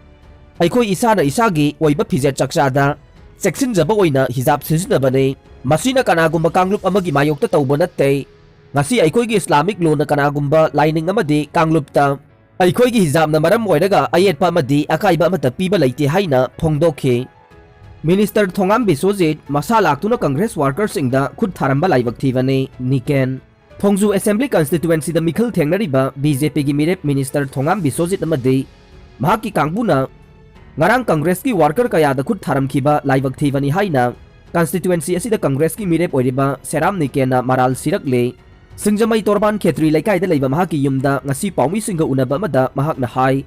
ꯑꯩꯈꯣꯏ ꯏꯁꯥꯅ ꯏꯁꯥꯒꯤ ꯑꯣꯏꯕ ꯐꯤꯖꯦꯠ ꯆꯥꯛꯆꯥꯗ ꯆꯦꯛꯁꯤꯟꯖꯕ ꯑꯣꯏꯅ ꯍꯤꯖꯥꯕ ꯁꯤꯖꯤꯟꯅꯕꯅꯤ꯫ ꯃꯁꯤꯅ ꯀꯅꯥꯒꯨꯝꯕ ꯀꯥꯡꯂꯨꯞ ꯑꯃꯒꯤ ꯃꯥꯌꯣꯛꯇ ꯇꯧꯕ ꯅꯠꯇꯦ꯫ ꯉꯁꯤ ꯑꯩꯈꯣꯏꯒꯤ Islamic lawꯅ ꯀꯅꯥꯒꯨꯝꯕ ꯂꯥꯏꯅꯤꯡ ꯑꯃꯗꯤ ꯀꯥꯡꯂꯨꯞꯇ ꯑꯩꯈꯣꯏꯒꯤ ꯍꯤꯖꯥꯕꯅ ꯃꯔꯝ ꯑꯣꯏꯔꯒ ꯑꯌꯦꯠꯄ ꯑꯃꯗꯤ ꯑꯀꯥꯏꯕ ꯑꯃꯠꯇ ꯄꯤꯕ ꯂꯩꯇꯦ ꯍꯥꯏꯅ ꯐꯣꯡꯗꯣꯛꯈꯤ꯫ Minister ꯊꯣꯉꯥꯝ ꯕꯤꯁ꯭ꯋꯖꯤꯠ ꯃꯁꯥ ꯂꯥꯛꯇꯨꯅ Congress workersꯁꯤꯡꯗ ꯈꯨꯠ ꯊꯥꯔꯝꯕ ꯂꯥꯏꯕꯛ ꯊꯤꯕꯅꯤ, ꯅꯤꯀꯦꯟ꯫ ꯊꯣꯡꯖꯨ Assembly Constituencyꯗ ꯃꯤꯈꯜ ꯊꯦꯡꯅꯔꯤꯕ BJPꯒꯤ ꯃꯤꯔꯦꯞ Minister ꯊꯣꯉꯥꯝ ꯕꯤꯁ꯭ꯋꯖꯤꯠ ꯑꯃꯗꯤ ꯃꯍꯥꯛꯀꯤ ꯀꯥꯡꯕꯨꯅ ꯉꯔꯥꯡ Congressꯀꯤ worker ꯀꯌꯥꯗ ꯈꯨꯠ ꯊꯥꯔꯝꯈꯤꯕ ꯂꯥꯏꯕꯛ ꯊꯤꯕꯅꯤ ꯍꯥꯏꯅ constituency ꯑꯁꯤꯗ Congressꯀꯤ ꯃꯤꯔꯦꯞ ꯑꯣꯏꯔꯤꯕ ꯁꯦꯔꯥꯝ ꯅꯤꯀꯦꯟꯅ ꯃꯔꯥꯜ ꯁꯤꯔꯛꯂꯦ꯫ ꯁꯤꯡꯖꯃꯩ ꯇꯣꯔꯕꯥꯟ ꯈꯦꯇ꯭ꯔꯤ ꯂꯩꯀꯥꯏꯗ ꯂꯩꯕ ꯃꯍꯥꯛꯀꯤ ꯌꯨꯝꯗ ꯉꯁꯤ ꯄꯥꯎꯃꯤꯁꯤꯡꯒ ꯎꯅꯕ ꯑꯃꯗ ꯃꯍꯥꯛꯅ ꯍꯥꯏ,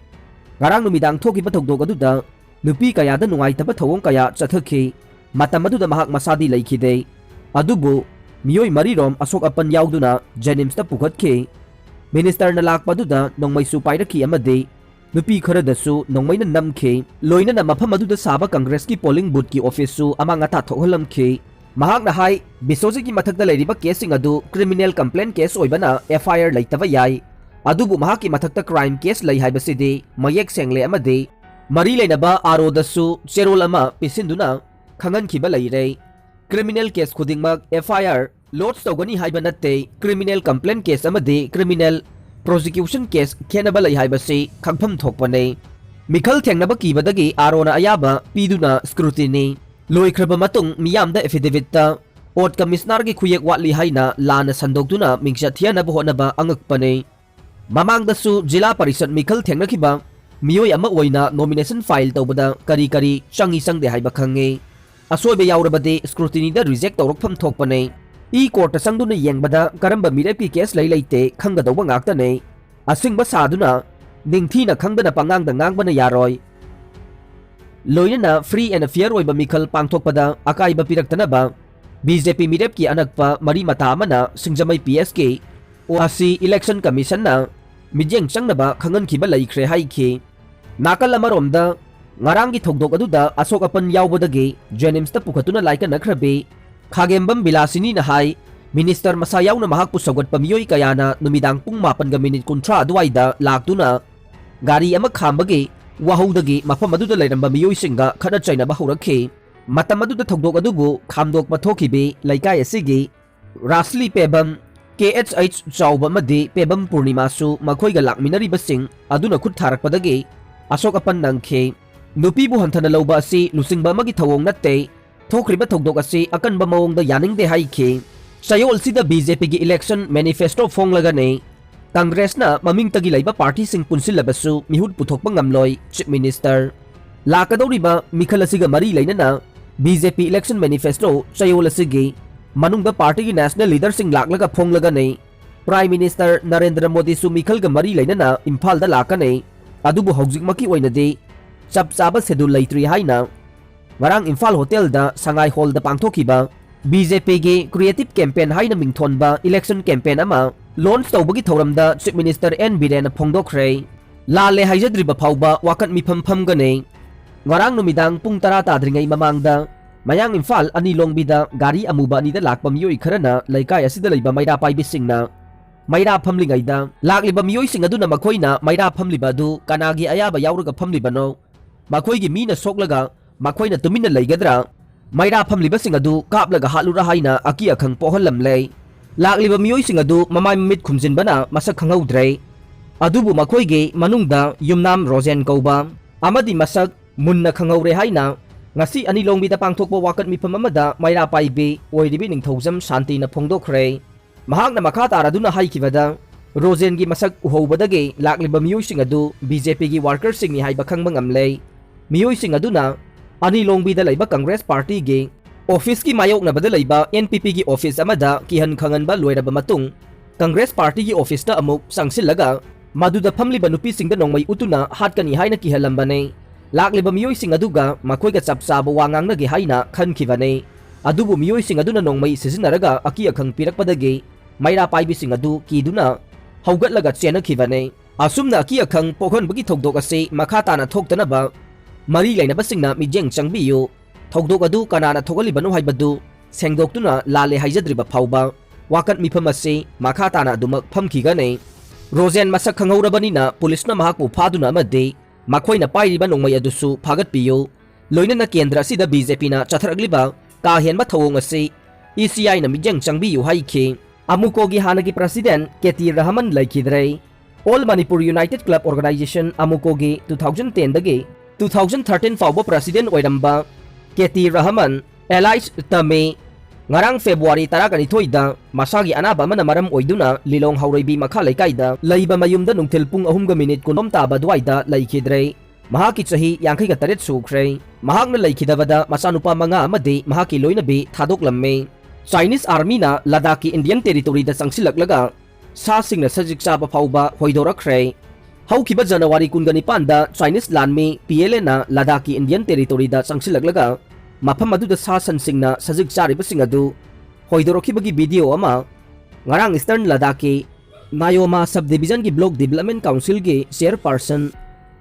ꯉꯔꯥꯡ ꯅꯨꯃꯤꯗꯥꯡ ꯊꯣꯛꯈꯤꯕ ꯊꯧꯗꯣꯛ ꯑꯗꯨꯗ ꯅꯨꯄꯤ ꯀꯌꯥꯗ ꯅꯨꯡꯉꯥꯏꯇꯕ ꯊꯧꯑꯣꯡ ꯀꯌꯥ ꯆꯠꯊꯈꯤ꯫ ꯃꯇꯝ ꯑꯗꯨꯗ ꯃꯍꯥꯛ ꯃꯁꯥꯗꯤ ꯂꯩꯈꯤꯗꯦ꯫ ꯑꯗꯨꯕꯨ ꯃꯤꯑꯣꯏ ꯃꯔꯤꯔꯣꯝ ꯑꯁꯣꯛ ꯑꯄꯟ ꯌꯥꯎꯗꯨꯅ JNIMSꯇ ꯄꯨꯈꯠꯈꯤ꯫ Ministerꯅ ꯂꯥꯛꯄ ꯑꯗꯨꯗ ꯅꯣꯡꯃꯩꯁꯨ ꯄꯥꯏꯔꯛꯈꯤ ꯑꯃꯗꯤ ꯅꯨꯄꯤ ꯈꯔꯗꯁꯨ ꯅꯣꯡꯃꯩꯅ ꯅꯝꯈꯤ꯫ ꯂꯣꯏꯅꯅ ꯃꯐꯝ ꯑꯗꯨꯗ ꯁꯥꯕ Congressꯀꯤ polling boothꯀꯤ officeꯁꯨ ꯑꯃꯥꯡ ꯑꯇꯥ ꯊꯣꯛꯍꯜꯂꯝꯈꯤ꯫ ꯃꯍꯥꯛꯅ ꯍꯥꯏ, ꯕꯤꯁ꯭ꯋꯖꯤꯠꯀꯤ ꯃꯊꯛꯇ ꯂꯩꯔꯤꯕ caseꯁꯤꯡ ꯑꯗꯨ criminal complaint case ꯑꯣꯏꯕꯅ FIR ꯂꯩꯇꯕ ꯌꯥꯏ꯫ ꯑꯗꯨꯕꯨ ꯃꯍꯥꯛꯀꯤ ꯃꯊꯛꯇ crime case ꯂꯩ ꯍꯥꯏꯕꯁꯤꯗꯤ ꯃꯌꯦꯛ ꯁꯦꯡꯂꯦ ꯑꯃꯗꯤ ꯃꯔꯤ ꯂꯩꯅꯕ ROꯗꯁꯨ ꯆꯦꯔꯣꯜ ꯑꯃ ꯄꯤꯁꯤꯟꯗꯨꯅ ꯈꯪꯍꯟꯈꯤꯕ ꯂꯩꯔꯦ꯫ Criminal case ꯈꯨꯗꯤꯡꯃꯛ FIR lodge ꯇꯧꯒꯅꯤ ꯍꯥꯏꯕ ꯅꯠꯇꯦ꯫ Criminal complaint case ꯑꯃꯗꯤ criminal prosecution case ꯈꯦꯠꯅꯕ ꯂꯩ ꯍꯥꯏꯕꯁꯤ ꯈꯪꯐꯝ ꯊꯣꯛꯄꯅꯤ꯫ ꯃꯤꯈꯜ ꯊꯦꯡꯅꯕ ꯀꯤꯕꯗꯒꯤ ROꯅ ꯑꯌꯥꯕ ꯄꯤꯗꯨꯅ scrutiny ꯂꯣꯏꯈ꯭ꯔꯕ ꯃꯇꯨꯡ ꯃꯤꯌꯥꯝꯗ affidavitꯇ ꯑꯣꯠ ꯀꯃꯤꯁꯅꯔꯒꯤ ꯈꯨꯌꯦꯛ ꯋꯥꯠꯂꯤ ꯍꯥꯏꯅ ꯂꯥꯟꯅ ꯁꯟꯗꯣꯛꯇꯨꯅ ꯃꯤꯡꯆꯠ ꯊꯤꯍꯟꯅꯕ ꯍꯣꯠꯅꯕ ꯑꯉꯛꯄꯅꯤ꯫ ꯃꯃꯥꯡꯗꯁꯨ ꯖꯤꯂꯥ ꯄꯔꯤꯁꯠ ꯃꯤꯈꯜ ꯊꯦꯡꯅꯈꯤꯕ ꯃꯤꯑꯣꯏ ꯑꯃ ꯑꯣꯏꯅ nomination file ꯇꯧꯕꯗ ꯀꯔꯤ ꯀꯔꯤ ꯆꯪꯏ ꯆꯪꯗꯦ ꯍꯥꯏꯕ ꯈꯪꯉꯤ꯫ ꯑꯁꯣꯏꯕ ꯌꯥꯎꯔꯕꯗꯤ scrutinyꯗ reject ꯇꯧꯔꯛꯐꯝ ꯊꯣꯛꯄꯅꯤ꯫ E courtꯇ ꯆꯪꯗꯨꯅ ꯌꯦꯡꯕꯗ ꯀꯔꯝꯕ ꯃꯤꯔꯦꯞꯀꯤ case ꯂꯩ ꯂꯩꯇꯦ ꯈꯪꯒꯗꯧꯕ ꯉꯥꯛꯇꯅꯤ꯫ ꯑꯁꯤꯡꯕ ꯁꯥꯗꯨꯅ ꯅꯤꯡꯊꯤꯅ ꯈꯪꯗꯅ ꯄꯉꯥꯡꯗ ꯉꯥꯡꯕꯅ ꯌꯥꯔꯣꯏ꯫ ꯂꯣꯏꯅꯅ free and fair ꯑꯣꯏꯕ ꯃꯤꯈꯜ ꯄꯥꯡꯊꯣꯛꯄꯗ ꯑꯀꯥꯏꯕ ꯄꯤꯔꯛꯇꯅꯕ BJP ꯃꯤꯔꯦꯞꯀꯤ ꯑꯅꯛꯄ ꯃꯔꯤ ꯃꯇꯥ ꯑꯃꯅ ꯁꯤꯡꯖꯃꯩ PSꯀꯤ ꯑꯣ ꯑꯁꯤ Election Commissionꯅ ꯃꯤꯠꯌꯦꯡ ꯆꯪꯅꯕ ꯈꯪꯍꯟꯈꯤꯕ ꯂꯩꯈ꯭ꯔꯦ ꯍꯥꯏꯈꯤ꯫ ꯅꯥꯀꯜ ꯑꯃꯔꯣꯝꯗ ꯉꯔꯥꯡꯒꯤ ꯊꯧꯗꯣꯛ ꯑꯗꯨꯗ ꯑꯁꯣꯛ ꯑꯄꯟ ꯌꯥꯎꯕꯗꯒꯤ JNIMSꯇ ꯄꯨꯈꯠꯇꯨꯅ ꯂꯥꯏꯀꯠꯅꯈ꯭ꯔꯕꯤ ꯈꯥꯒꯦꯝꯕꯝ ꯕꯤꯂꯥꯁꯤꯅꯤꯅ ꯍꯥꯏ, minister ꯃꯁꯥ ꯌꯥꯎꯅ ꯃꯍꯥꯛꯄꯨ ꯁꯧꯒꯠꯄ ꯃꯤꯑꯣꯏ ꯀꯌꯥꯅ ꯅꯨꯃꯤꯗꯥꯡ ꯄꯨꯡ ꯃꯥꯄꯟꯒ minute ꯀꯨꯟꯊ꯭ꯔꯥ ꯑꯗꯨꯋꯥꯏꯗ ꯂꯥꯛꯇꯨꯅ ꯒꯥꯔꯤ ꯑꯃ ꯈꯥꯝꯕꯒꯤ ꯋꯥꯍꯧꯗꯒꯤ ꯃꯐꯝ ꯑꯗꯨꯗ ꯂꯩꯔꯝꯕ ꯃꯤꯑꯣꯏꯁꯤꯡꯒ ꯈꯠꯅ ꯆꯩꯅꯕ ꯍꯧꯔꯛꯈꯤ꯫ ꯃꯇꯝ ꯑꯗꯨꯗ ꯊꯧꯗꯣꯛ ꯑꯗꯨꯕꯨ ꯈꯥꯝꯗꯣꯛꯄ ꯊꯣꯛꯈꯤꯕꯤ ꯂꯩꯀꯥꯏ ꯑꯁꯤꯒꯤ ꯔꯥꯁꯂꯤ ꯄꯦꯕꯝ, KHH ꯆꯥꯎꯕ ꯑꯃꯗꯤ ꯄꯦꯕꯝ ꯄꯨꯔꯅꯤꯃꯥꯁꯨ ꯃꯈꯣꯏꯒ ꯂꯥꯛꯃꯤꯟꯅꯔꯤꯕꯁꯤꯡ ꯑꯗꯨꯅ ꯈꯨꯠ ꯊꯥꯔꯛꯄꯗꯒꯤ ꯑꯁꯣꯛ ꯑꯄꯟ ꯅꯪꯈꯤ꯫ ꯅꯨꯄꯤꯕꯨ ꯍꯟꯊꯅ ꯂꯧꯕ ꯑꯁꯤ ꯂꯨꯆꯤꯡꯕ ꯑꯃꯒꯤ ꯊꯧꯑꯣꯡ ꯅꯠꯇꯦ꯫ ꯊꯣꯛꯈ꯭ꯔꯤꯕ ꯊꯧꯗꯣꯛ ꯑꯁꯤ ꯑꯀꯟꯕ ꯃꯑꯣꯡꯗ ꯌꯥꯅꯤꯡꯗꯦ ꯍꯥꯏꯈꯤ꯫ ꯆꯌꯣꯜꯁꯤꯗ BJPꯒꯤ election manifesto ꯐꯣꯡꯂꯒꯅꯤ Congressꯅ ꯃꯃꯤꯡꯇꯒꯤ ꯂꯩꯕ partyꯁꯤꯡ ꯄꯨꯟꯁꯤꯜꯂꯕꯁꯨ ꯃꯤꯍꯨꯠ ꯄꯨꯊꯣꯛꯄ ꯉꯝꯂꯣꯏ, Chief Minister꯫ ꯂꯥꯛꯀꯗꯧꯔꯤꯕ ꯃꯤꯈꯜ ꯑꯁꯤꯒ ꯃꯔꯤ ꯂꯩꯅꯅ BJP election manifesto ꯆꯌꯣꯜ ꯑꯁꯤꯒꯤ ꯃꯅꯨꯡꯗ partyꯒꯤ national leaderꯁꯤꯡ ꯂꯥꯛꯂꯒ ꯐꯣꯡꯂꯒꯅꯤ꯫ Prime Minister ꯅꯔꯦꯟꯗ꯭ꯔ ꯃꯣꯗꯤꯁꯨ ꯃꯤꯈꯜꯒ ꯃꯔꯤ ꯂꯩꯅꯅ ꯏꯝꯐꯥꯜꯗ ꯂꯥꯛꯀꯅꯤ꯫ ꯑꯗꯨꯕꯨ ꯍꯧꯖꯤꯛꯃꯛꯀꯤ ꯑꯣꯏꯅꯗꯤ ꯆꯞ ꯆꯥꯕ schedule ꯂꯩꯇ꯭ꯔꯤ ꯍꯥꯏꯅ ꯉꯔꯥꯡ ꯏꯝꯐꯥꯜ ꯍꯣꯇꯦꯜꯗ ꯁꯉꯥꯏ ꯍꯣꯜꯗ ꯄꯥꯡꯊꯣꯛꯈꯤꯕ BJPꯒꯤ creative campaign ꯍꯥꯏꯅ ꯃꯤꯡꯊꯣꯟꯕ election campaign ꯑꯃ launch ꯇꯧꯕꯒꯤ ꯊꯧꯔꯝꯗ Chief Minister ꯑꯦꯟ ꯕꯤꯔꯦꯟꯅ ꯐꯣꯡꯗꯣꯛꯈ꯭ꯔꯦ꯫ ꯂꯥꯜꯂꯦ ꯍꯥꯏꯖꯗ꯭ꯔꯤꯕ ꯐꯥꯎꯕ ꯋꯥꯀꯠ ꯃꯤꯐꯝ ꯐꯝꯒꯅꯤ꯫ ꯉꯔꯥꯡ ꯅꯨꯃꯤꯗꯥꯡ ꯄꯨꯡ ꯇꯔꯥ ꯇꯥꯗ꯭ꯔꯤꯉꯩ ꯃꯃꯥꯡꯗ ꯃꯌꯥꯡ ꯏꯝꯐꯥꯜ ꯑꯅꯤ ꯂꯣꯡꯕꯤꯗ ꯒꯥꯔꯤ ꯑꯃꯨꯕ ꯑꯅꯤꯗ ꯂꯥꯛꯄ ꯃꯤꯑꯣꯏ ꯈꯔꯅ ꯂꯩꯀꯥꯏ ꯑꯁꯤꯗ ꯂꯩꯕ ꯃꯩꯔꯥ ꯄꯥꯏꯕꯤꯁꯤꯡꯅ ꯃꯩꯔꯥ ꯐꯝꯂꯤꯉꯩꯗ ꯂꯥꯛꯂꯤꯕ ꯃꯤꯑꯣꯏꯁꯤꯡ ꯑꯗꯨꯅ ꯃꯈꯣꯏꯅ ꯃꯩꯔꯥ ꯐꯝꯂꯤꯕ ꯑꯗꯨ ꯀꯅꯥꯒꯤ ꯑꯌꯥꯕ ꯌꯥꯎꯔꯒ ꯐꯝꯂꯤꯕꯅꯣ? ꯃꯈꯣꯏꯒꯤ ꯃꯤꯅ ꯁꯣꯛꯂꯒ ꯃꯈꯣꯏꯅ ꯇꯨꯃꯤꯟꯅ ꯂꯩꯒꯗ꯭ꯔꯥ? ꯃꯩꯔꯥ ꯐꯝꯂꯤꯕꯁꯤꯡ ꯑꯗꯨ ꯀꯥꯞꯂꯒ ꯍꯥꯠꯂꯨꯔꯥ ꯍꯥꯏꯅ ꯑꯀꯤ ꯑꯈꯪ ꯄꯣꯛꯍꯜꯂꯝꯂꯦ꯫ ꯂꯥꯛꯂꯤꯕ ꯃꯤꯑꯣꯏꯁꯤꯡ ꯑꯗꯨ ꯃꯃꯥꯏ ꯃꯃꯤꯠ ꯈꯨꯝꯖꯤꯟꯕꯅ ꯃꯁꯛ ꯈꯪꯍꯧꯗ꯭ꯔꯦ꯫ ꯑꯗꯨꯕꯨ ꯃꯈꯣꯏꯒꯤ ꯃꯅꯨꯡꯗ ꯌꯨꯝꯅꯥꯝ ꯔꯣꯖꯦꯟ ꯀꯧꯕ ꯑꯃꯗꯤ ꯃꯁꯛ ꯃꯨꯟꯅ ꯈꯪꯍꯧꯔꯦ ꯍꯥꯏꯅ ꯉꯁꯤ ꯑꯅꯤꯂꯣꯡꯕꯤꯗ ꯄꯥꯡꯊꯣꯛꯄ ꯋꯥꯀꯠ ꯃꯤꯐꯝ ꯑꯃꯗ ꯃꯩꯔꯥ ꯄꯥꯏꯕꯤ ꯑꯣꯏꯔꯤꯕꯤ ꯅꯤꯡꯊꯧꯖꯝ ꯁꯥꯟꯇꯤꯅ ꯐꯣꯡꯗꯣꯛꯈ꯭ꯔꯦ꯫ ꯃꯍꯥꯛꯅ ꯃꯈꯥ ꯇꯥꯔꯗꯨꯅ ꯍꯥꯏꯈꯤꯕꯗ, ꯔꯣꯖꯦꯟꯒꯤ ꯃꯁꯛ ꯎꯍꯧꯕꯗꯒꯤ ꯂꯥꯛꯂꯤꯕ ꯃꯤꯑꯣꯏꯁꯤꯡ ꯑꯗꯨ ꯕꯤ ꯖꯦ ꯄꯤꯒꯤ ꯋꯥꯔꯀꯔꯁꯤꯡꯅꯤ ꯍꯥꯏꯕ ꯈꯪꯕ ꯉꯝꯂꯦ꯫ ꯃꯤꯑꯣꯏꯁꯤꯡ ꯑꯗꯨꯅ ꯑꯅꯤꯂꯣꯡꯕꯤꯗ ꯂꯩꯕ ꯀꯪꯒ꯭ꯔꯦꯁ ꯄꯥꯔꯇꯤꯒꯤ ꯑꯣꯐꯤꯁꯀꯤ ꯃꯥꯌꯣꯛꯅꯕꯗ ꯂꯩꯕ ꯑꯦꯟ ꯄꯤ ꯄꯤꯒꯤ ꯑꯣꯐꯤꯁ ꯑꯃꯗ ꯀꯤꯍꯟ ꯈꯪꯍꯟꯕ ꯂꯣꯏꯔꯕ ꯃꯇꯨꯡ, ꯀꯪꯒ꯭ꯔꯦꯁ ꯄꯥꯔꯇꯤꯒꯤ ꯑꯣꯐꯤꯁꯇ ꯑꯃꯨꯛ ꯆꯪꯁꯤꯜꯂꯒ ꯃꯗꯨꯗ ꯐꯝꯂꯤꯕ ꯅꯨꯄꯤꯁꯤꯡꯗ ꯅꯣꯡꯃꯩ ꯎꯠꯇꯨꯅ ꯍꯥꯠꯀꯅꯤ ꯍꯥꯏꯅ ꯀꯤꯍꯜꯂꯝꯕꯅꯤ꯫ ꯂꯥꯛꯂꯤꯕ ꯃꯤꯑꯣꯏꯁꯤꯡ ꯑꯗꯨꯒ ꯃꯈꯣꯏꯒ ꯆꯞ ꯆꯥꯕ ꯋꯥ ꯉꯥꯡꯅꯒꯦ ꯍꯥꯏꯅ ꯈꯟꯈꯤꯕꯅꯤ꯫ ꯑꯗꯨꯕꯨ ꯃꯤꯑꯣꯏꯁꯤꯡ ꯑꯗꯨꯅ ꯅꯣꯡꯃꯩ ꯁꯤꯖꯤꯟꯅꯔꯒ ꯑꯀꯤ ꯑꯈꯪ ꯄꯤꯔꯛꯄꯗꯒꯤ ꯃꯩꯔꯥ ꯄꯥꯏꯕꯤꯁꯤꯡ ꯑꯗꯨ ꯀꯤꯗꯨꯅ ꯍꯧꯒꯠꯂꯒ ꯆꯦꯟꯅꯈꯤꯕꯅꯤ꯫ ꯑꯁꯨꯝꯅ ꯑꯀꯤ ꯑꯈꯪ ꯄꯣꯛꯍꯟꯕꯒꯤ ꯊꯧꯗꯣꯛ ꯑꯁꯤ ꯃꯈꯥ ꯇꯥꯅ ꯊꯣꯛꯇꯅꯕ ꯃꯔꯤ ꯂꯩꯅꯕꯁꯤꯡꯅ ꯃꯤꯠꯌꯦꯡ ꯆꯪꯕꯤꯌꯨ꯫ ꯊꯧꯗꯣꯛ ꯑꯗꯨ ꯀꯅꯥꯅ ꯊꯣꯛꯍꯜꯂꯤꯕꯅꯣ ꯍꯥꯏꯕꯗꯨ ꯁꯦꯡꯗꯣꯛꯇꯨꯅ ꯂꯥꯜꯂꯦ ꯍꯥꯏꯖꯗ꯭ꯔꯤꯕ ꯐꯥꯎꯕ ꯋꯥꯀꯠ ꯃꯤꯐꯝ ꯑꯁꯤ ꯃꯈꯥ ꯇꯥꯅ ꯑꯗꯨꯃꯛ ꯐꯝꯈꯤꯒꯅꯤ꯫ ꯔꯣꯖꯦꯟ ꯃꯁꯛ ꯈꯪꯍꯧꯔꯕꯅꯤꯅ ꯄꯨꯂꯤꯁꯅ ꯃꯍꯥꯛꯄꯨ ꯐꯥꯗꯨꯅ ꯑꯃꯗꯤ ꯃꯈꯣꯏꯅ ꯄꯥꯏꯔꯤꯕ ꯅꯣꯡꯃꯩ ꯑꯗꯨꯁꯨ ꯐꯥꯒꯠꯄꯤꯌꯨ꯫ ꯂꯣꯏꯅꯅ ꯀꯦꯟꯗ꯭ꯔ ꯑꯁꯤꯗ ꯕꯤ ꯖꯦ ꯄꯤꯅ ꯆꯠꯊꯔꯛꯂꯤꯕ ꯀꯥ ꯍꯦꯟꯕ ꯊꯧꯑꯣꯡ ꯑꯁꯤ ꯏ ꯁꯤ ꯑꯥꯏꯅ ꯃꯤꯠꯌꯦꯡ ꯆꯪꯕꯤꯌꯨ ꯍꯥꯏꯈꯤ꯫ ꯑꯃꯨꯀꯣꯒꯤ ꯍꯥꯟꯅꯒꯤ ꯄ꯭ꯔꯁꯤꯗꯦꯟ ꯀꯦ ꯇꯤ ꯔꯍꯃꯟ ꯂꯩꯈꯤꯗ꯭ꯔꯦ꯫ All Manipur united club organisation, ꯑꯃꯨꯀꯣꯒꯤ ꯇꯨ ꯊꯥꯎꯖꯟ ꯇꯦꯟꯗꯒꯤ ꯇꯨ ꯊꯥꯎꯖꯟ ꯊꯥꯔꯇꯤꯟ ꯐꯥꯎꯕ ꯄ꯭ꯔꯁꯤꯗꯦꯟ ꯑꯣꯏꯔꯝꯕ ꯀꯦ ꯇꯤ ꯔꯍꯃꯟ, alias ꯇꯃꯤ, ꯉꯔꯥꯡ ꯐꯦꯕ꯭ꯔꯨꯋꯥꯔꯤ ꯇꯔꯥꯒ ꯅꯤꯊꯣꯏꯗ ꯃꯁꯥꯒꯤ ꯑꯅꯥꯕ ꯑꯃꯅ ꯃꯔꯝ ꯑꯣꯏꯗꯨꯅ ꯂꯤꯂꯣꯡ ꯍꯥꯎꯔꯩꯕꯤ ꯃꯈꯥ ꯂꯩꯀꯥꯏꯗ ꯂꯩꯕ ꯃꯌꯨꯝꯗ ꯅꯨꯡꯊꯤꯜ ꯄꯨꯡ ꯑꯍꯨꯝꯒ ꯃꯤꯅꯤꯠ ꯀꯨꯟꯊ꯭ꯔꯣꯝ ꯇꯥꯕ ꯑꯗꯨꯋꯥꯏꯗ ꯂꯩꯈꯤꯗ꯭ꯔꯦ꯫ ꯃꯍꯥꯛꯀꯤ ꯆꯍꯤ ꯌꯥꯡꯈꯩꯒ ꯇꯔꯦꯠ ꯁꯨꯈ꯭ꯔꯦ꯫ ꯃꯍꯥꯛꯅ ꯂꯩꯈꯤꯗꯕꯗ ꯃꯆꯥꯅꯨꯄꯥ ꯃꯉꯥ ꯑꯃꯗꯤ ꯃꯍꯥꯛꯀꯤ ꯂꯣꯏꯅꯕꯤ ꯊꯥꯗꯣꯛꯂꯝꯃꯤ꯫ ꯆꯥꯏꯅꯤꯁ ꯑꯥꯔꯃꯤꯅ ꯂꯗꯥꯈꯀꯤ ꯏꯟꯗꯤꯌꯟ ꯇꯦꯔꯤꯇꯣꯔꯤꯗ ꯆꯪꯁꯤꯜꯂꯛꯂꯒ ꯁꯥꯁꯤꯡꯅ ꯁꯖꯤꯛ ꯆꯥꯕ ꯐꯥꯎꯕ ꯍꯣꯏꯗꯣꯔꯛꯈ꯭ꯔꯦ꯫ ꯍꯧꯈꯤꯕ ꯖꯅꯋꯥꯔꯤ ꯀꯨꯟꯒ ꯅꯤꯄꯥꯟꯗ ꯆꯥꯏꯅꯤꯁ ꯂꯥꯟꯃꯤ ꯄꯤ ꯑꯦꯜ ꯑꯦꯅ ꯂꯗꯥꯈꯀꯤ ꯏꯟꯗꯤꯌꯟ ꯇꯦꯔꯤꯇꯣꯔꯤꯗ ꯆꯪꯁꯤꯜꯂꯛꯂꯒ ꯃꯐꯝ ꯑꯗꯨꯗ ꯁꯥ ꯁꯟꯁꯤꯡꯅ ꯁꯖꯤꯛ ꯆꯥꯔꯤꯕꯁꯤꯡ ꯑꯗꯨ ꯍꯣꯏꯗꯣꯔꯛꯈꯤꯕꯒꯤ ꯚꯤꯗꯤꯑꯣ ꯑꯃ ꯉꯔꯥꯡ ꯏꯁꯇꯔꯟ ꯂꯗꯥꯈꯀꯤ ꯅꯥꯌꯣꯃꯥ ꯁꯕ ꯗꯤꯕꯤꯖꯟꯒꯤ ꯕ꯭ꯂꯣꯛ ꯗꯤꯕꯂꯞꯃꯦꯟ ꯀꯥꯎꯟꯁꯤꯜꯒꯤ ꯆꯤꯌꯔꯄꯥꯔꯁꯟ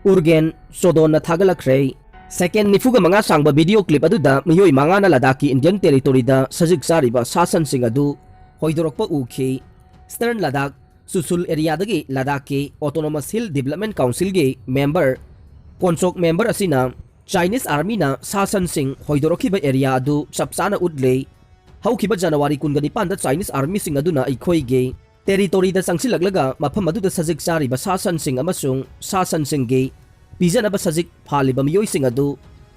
ꯎꯔꯒꯦꯟ ꯁꯣꯗꯣꯟꯅ ꯊꯥꯒꯠꯂꯛꯈ꯭ꯔꯦ꯫ ꯁꯦꯀꯦꯟ ꯅꯤꯐꯨꯒ ꯃꯉꯥ ꯁꯥꯡꯕ ꯚꯤꯗꯤꯑꯣ ꯀ꯭ꯂꯤꯞ ꯑꯗꯨꯗ ꯃꯤꯑꯣꯏ ꯃꯉꯥꯅ ꯂꯗꯥꯈꯀꯤ ꯏꯟꯗꯤꯌꯟ ꯇꯦꯔꯤꯇꯣꯔꯤꯗ ꯁꯖꯤꯛ ꯆꯥꯔꯤꯕ ꯁꯥ ꯁꯟꯁꯤꯡ ꯑꯗꯨ ꯍꯣꯏꯗꯣꯔꯛꯄ ꯎꯈꯤ꯫ Eastern Ladakh ꯆꯨꯁꯨꯜ ꯑꯦꯔꯤꯌꯥꯗꯒꯤ ꯂꯗꯥꯈꯀꯤ autonomous hill development ꯀꯥꯎꯟꯁꯤꯜꯒꯤ ꯃꯦꯝꯕꯔ, ꯀꯣꯟꯆꯣꯛ ꯃꯦꯝꯕꯔ ꯑꯁꯤꯅ ꯆꯥꯏꯅꯤꯁ ꯑꯥꯔꯃꯤꯅ ꯁꯥ ꯁꯟꯁꯤꯡ ꯍꯣꯏꯗꯣꯔꯛꯈꯤꯕ ꯑꯦꯔꯤꯌꯥ ꯑꯗꯨ ꯆꯞ ꯆꯥꯅ ꯎꯠꯂꯤ꯫ ꯍꯧꯈꯤꯕ ꯖꯅꯋꯥꯔꯤ ꯀꯨꯟꯒ ꯅꯤꯄꯥꯟꯗ ꯆꯥꯏꯅꯤꯁ ꯑꯥꯔꯃꯤꯁꯤꯡ ꯑꯗꯨꯅ ꯑꯩꯈꯣꯏꯒꯤ ꯇꯦꯔꯤꯇꯣꯔꯤꯗ ꯆꯪꯁꯤꯜꯂꯛꯂꯒ ꯃꯐꯝ ꯑꯗꯨꯗ ꯁꯖꯤꯛ ꯆꯥꯔꯤꯕ ꯁꯥ ꯁꯟꯁꯤꯡ ꯑꯃꯁꯨꯡ ꯁꯥ ꯁꯟꯁꯤꯡꯒꯤ ꯄꯤꯖꯅꯕ ꯁꯖꯤꯛ ꯐꯥꯜꯂꯤꯕ ꯃꯤꯑꯣꯏꯁꯤꯡ ꯑꯗꯨ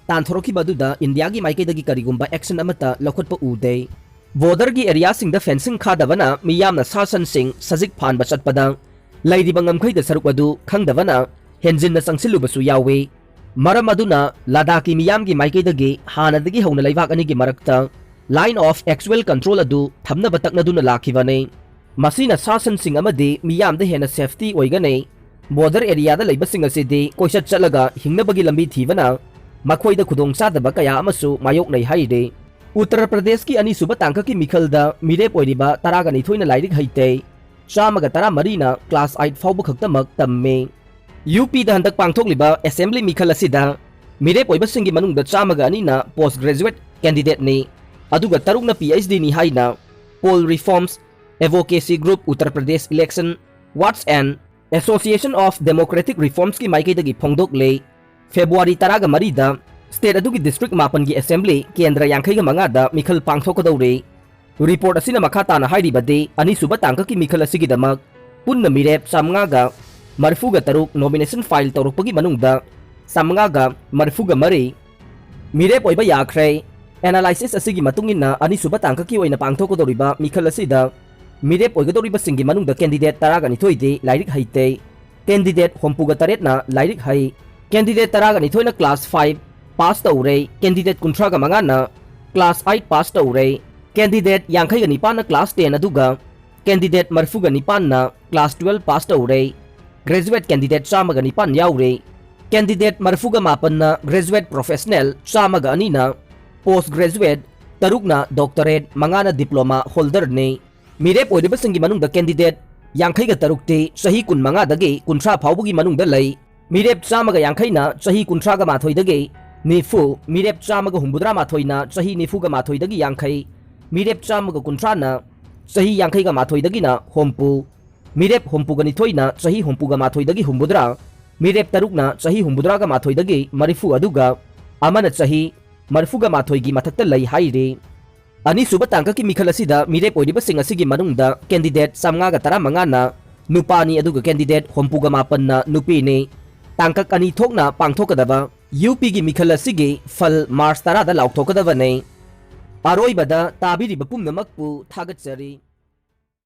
ꯇꯥꯟꯊꯣꯔꯛꯈꯤꯕ ꯑꯗꯨꯗ ꯏꯟꯗꯤꯌꯥꯒꯤ ꯃꯥꯏꯀꯩꯗꯒꯤ ꯀꯔꯤꯒꯨꯝꯕ action ꯑꯃꯠꯇ ꯂꯧꯈꯠꯄ ꯎꯗꯦ꯫ Borderꯒꯤ areaꯁꯤꯡꯗ fencing ꯈꯥꯗꯕꯅ ꯃꯤꯌꯥꯝꯅ ꯁꯥ ꯁꯟꯁꯤꯡ ꯁꯖꯤꯛ ꯐꯥꯟꯕ ꯆꯠꯄꯗ ꯂꯩꯔꯤꯕ ꯉꯝꯈꯩꯗ ꯁꯔꯨꯛ ꯑꯗꯨ ꯈꯪꯗꯕꯅ ꯍꯦꯟꯖꯤꯟꯅ ꯆꯪꯁꯤꯜꯂꯨꯕꯁꯨ ꯌꯥꯎꯏ꯫ ꯃꯔꯝ ꯑꯗꯨꯅ ꯂꯗꯥꯈꯀꯤ ꯃꯤꯌꯥꯝꯒꯤ ꯃꯥꯏꯀꯩꯗꯒꯤ ꯍꯥꯟꯅꯗꯒꯤ ꯍꯧꯅ ꯂꯩꯕꯥꯛ ꯑꯅꯤꯒꯤ ꯃꯔꯛꯇ Line of Actual Control ꯑꯗꯨ ꯊꯝꯅꯕ ꯇꯛꯅꯗꯨꯅ ꯂꯥꯛꯈꯤꯕꯅꯤ꯫ ꯃꯁꯤꯅ ꯁꯥ ꯁꯟꯁꯤꯡ ꯑꯃꯗꯤ ꯃꯤꯌꯥꯝꯗ ꯍꯦꯟꯅ safety ꯑꯣꯏꯒꯅꯤ꯫ Border areaꯗ ꯂꯩꯕꯁꯤꯡ ꯑꯁꯤꯗꯤ ꯀꯣꯏꯆꯠ ꯆꯠꯂꯒ ꯍꯤꯡꯅꯕꯒꯤ ꯂꯝꯕꯤ ꯊꯤꯕꯅ ꯃꯈꯣꯏꯗ ꯈꯨꯗꯣꯡꯆꯥꯗꯕ ꯀꯌꯥ ꯑꯃꯁꯨ ꯃꯥꯌꯣꯛꯅꯩ ꯍꯥꯏꯔꯤ꯫ ꯎꯠꯇꯔ ꯄ꯭ꯔꯗꯦꯁꯀꯤ ꯑꯅꯤꯁꯨꯕ ꯇꯥꯡꯀꯛꯀꯤ ꯃꯤꯈꯜꯗ ꯃꯤꯔꯦꯞ ꯑꯣꯏꯔꯤꯕ ꯇꯔꯥꯒ ꯅꯤꯊꯣꯏꯅ ꯂꯥꯏꯔꯤꯛ ꯍꯩꯇꯦ꯫ ꯆꯥꯝꯃꯒ ꯇꯔꯥꯃꯔꯤꯅ class eight ꯐꯥꯎꯕ ꯈꯛꯇꯃꯛ ꯇꯝꯃꯤ꯫ UPꯗ ꯍꯟꯗꯛ ꯄꯥꯡꯊꯣꯛꯂꯤꯕ assembly ꯃꯤꯈꯜ ꯑꯁꯤꯗ ꯃꯤꯔꯦꯞ ꯑꯣꯏꯕꯁꯤꯡꯒꯤ ꯃꯅꯨꯡꯗ ꯆꯥꯝꯃꯒ ꯑꯅꯤꯅ post graduate candidateꯅꯤ, ꯑꯗꯨꯒ ꯇꯔꯨꯛꯅ PhDꯅꯤ ꯍꯥꯏꯅ Poll Reforms Advocacy Group Uttar Pradesh Election Watch and Association of Democratic Reformsꯀꯤ ꯃꯥꯏꯀꯩꯗꯒꯤ ꯐꯣꯡꯗꯣꯛꯂꯦ꯫ February ꯇꯔꯥꯒ ꯃꯔꯤꯗ state ꯑꯗꯨꯒꯤ district ꯃꯥꯄꯟꯒꯤ assembly ꯀꯦꯟꯗ꯭ꯔ ꯌꯥꯡꯈꯩꯒ ꯃꯉꯥꯗ ꯃꯤꯈꯜ ꯄꯥꯡꯊꯣꯛꯀꯗꯧꯔꯤ꯫ Report ꯑꯁꯤꯅ ꯃꯈꯥ ꯇꯥꯅ ꯍꯥꯏꯔꯤꯕꯗꯤ, ꯑꯅꯤꯁꯨꯕ ꯇꯥꯡꯀꯛꯀꯤ ꯃꯤꯈꯜ ꯑꯁꯤꯒꯤꯗꯃꯛ ꯄꯨꯟꯅ ꯃꯤꯔꯦꯞ ꯆꯥꯝꯃꯉꯥꯒ ꯃꯔꯤꯐꯨꯒ ꯇꯔꯨꯛ nomination file ꯇꯧꯔꯛꯄꯒꯤ ꯃꯅꯨꯡꯗ ꯆꯥꯝꯃꯉꯥꯒ ꯃꯔꯤꯐꯨꯒ ꯃꯔꯤ ꯃꯤꯔꯦꯞ ꯑꯣꯏꯕ ꯌꯥꯈ꯭ꯔꯦ꯫ Analysis ꯑꯁꯤꯒꯤ ꯃꯇꯨꯡ ꯏꯟꯅ, ꯑꯅꯤꯁꯨꯕ ꯇꯥꯡꯀꯛꯀꯤ ꯑꯣꯏꯅ ꯄꯥꯡꯊꯣꯛꯀꯗꯧꯔꯤꯕ ꯃꯤꯈꯜ ꯑꯁꯤꯗ ꯃꯤꯔꯦꯞ ꯑꯣꯏꯒꯗꯧꯔꯤꯕꯁꯤꯡꯒꯤ ꯃꯅꯨꯡꯗ candidate ꯇꯔꯥꯒ ꯅꯤꯊꯣꯏꯗꯤ ꯂꯥꯏꯔꯤꯛ ꯍꯩꯇꯦ꯫ Candidate ꯍꯨꯝꯐꯨꯒ ꯇꯔꯦꯠꯅ ꯂꯥꯏꯔꯤꯛ ꯍꯩ꯫ Candidate ꯇꯔꯥꯒ ꯅꯤꯊꯣꯏꯅ class five pass ꯇꯧꯔꯦ꯫ Candidate ꯀꯨꯟꯊ꯭ꯔꯥꯒ ꯃꯉꯥꯅ class eight pass ꯇꯧꯔꯦ꯫ Candidate ꯌꯥꯡꯈꯩꯒ ꯅꯤꯄꯥꯟꯅ class ten, ꯑꯗꯨꯒ candidate ꯃꯔꯤꯐꯨꯒ ꯅꯤꯄꯥꯟꯅ class twelve pass ꯇꯧꯔꯦ꯫ Graduate candidate ꯆꯥꯝꯃꯒ ꯅꯤꯄꯥꯟ ꯌꯥꯎꯔꯦ꯫ Candidate ꯃꯔꯤꯐꯨꯒ ꯃꯥꯄꯟꯅ graduate professional, ꯆꯥꯝꯃꯒ ꯑꯅꯤꯅ post graduate, ꯇꯔꯨꯛꯅ doctorate, ꯃꯉꯥꯅ diploma holderꯅꯤ꯫ ꯃꯤꯔꯦꯞ ꯑꯣꯏꯔꯤꯕꯁꯤꯡꯒꯤ ꯃꯅꯨꯡꯗ candidate ꯌꯥꯡꯈꯩꯒ ꯇꯔꯨꯛꯇꯤ ꯆꯍꯤ ꯀꯨꯟꯃꯉꯥꯗꯒꯤ ꯀꯨꯟꯊ꯭ꯔꯥ ꯐꯥꯎꯕꯒꯤ ꯃꯅꯨꯡꯗ ꯂꯩ꯫ ꯃꯤꯔꯦꯞ ꯆꯥꯝꯃꯒ ꯌꯥꯡꯈꯩꯅ ꯆꯍꯤ ꯀꯨꯟꯊ꯭ꯔꯥꯒ ꯃꯥꯊꯣꯏꯗꯒꯤ ꯅꯤꯐꯨ, ꯃꯤꯔꯦꯞ ꯆꯥꯝꯃꯒ ꯍꯨꯝꯐꯨꯇꯔꯥ ꯃꯥꯊꯣꯏꯅ ꯆꯍꯤ ꯅꯤꯐꯨꯒ ꯃꯥꯊꯣꯏꯗꯒꯤ ꯌꯥꯡꯈꯩ, ꯃꯤꯔꯦꯞ ꯆꯥꯝꯃꯒ ꯀꯨꯟꯊ꯭ꯔꯥꯅ ꯆꯍꯤ ꯌꯥꯡꯈꯩꯒ ꯃꯥꯊꯣꯏꯗꯒꯤꯅ ꯍꯨꯝꯐꯨ, ꯃꯤꯔꯦꯞ ꯍꯨꯝꯐꯨꯒ ꯅꯤꯊꯣꯏꯅ ꯆꯍꯤ ꯍꯨꯝꯐꯨꯒ ꯃꯥꯊꯣꯏꯗꯒꯤ ꯍꯨꯝꯐꯨꯇꯔꯥ, ꯃꯤꯔꯦꯞ ꯇꯔꯨꯛꯅ ꯆꯍꯤ ꯍꯨꯝꯐꯨꯇꯔꯥꯒ ꯃꯥꯊꯣꯏꯗꯒꯤ ꯃꯔꯤꯐꯨ, ꯑꯗꯨꯒ ꯑꯃꯅ ꯆꯍꯤ ꯃꯔꯤꯐꯨꯒ ꯃꯥꯊꯣꯏꯒꯤ ꯃꯊꯛꯇ ꯂꯩ ꯍꯥꯏꯔꯤ꯫ ꯑꯅꯤꯁꯨꯕ ꯇꯥꯡꯀꯛꯀꯤ ꯃꯤꯈꯜ ꯑꯁꯤꯗ ꯃꯤꯔꯦꯞ ꯑꯣꯏꯔꯤꯕꯁꯤꯡ ꯑꯁꯤꯒꯤ ꯃꯅꯨꯡꯗ candidate ꯆꯥꯝꯃꯉꯥꯒ ꯇꯔꯥꯃꯉꯥꯅ ꯅꯨꯄꯥꯅꯤ, ꯑꯗꯨꯒ candidate ꯍꯨꯝꯐꯨꯒ ꯃꯥꯄꯟꯅ ꯅꯨꯄꯤꯅꯤ꯫ ꯇꯥꯡꯀꯛ ꯑꯅꯤ ꯊꯣꯛꯅ ꯄꯥꯡꯊꯣꯛꯀꯗꯕ ꯌꯨ ꯄꯤꯒꯤ ꯃꯤꯈꯜ ꯑꯁꯤꯒꯤ ꯐꯜ ꯃꯥꯔꯆ ꯇꯔꯥꯗ ꯂꯥꯎꯊꯣꯛꯀꯗꯕꯅꯤ꯫ ꯑꯔꯣꯏꯕꯗ ꯇꯥꯕꯤꯔꯤꯕ ꯄꯨꯝꯅꯃꯛꯄꯨ ꯊꯥꯒꯠꯆꯔꯤ꯫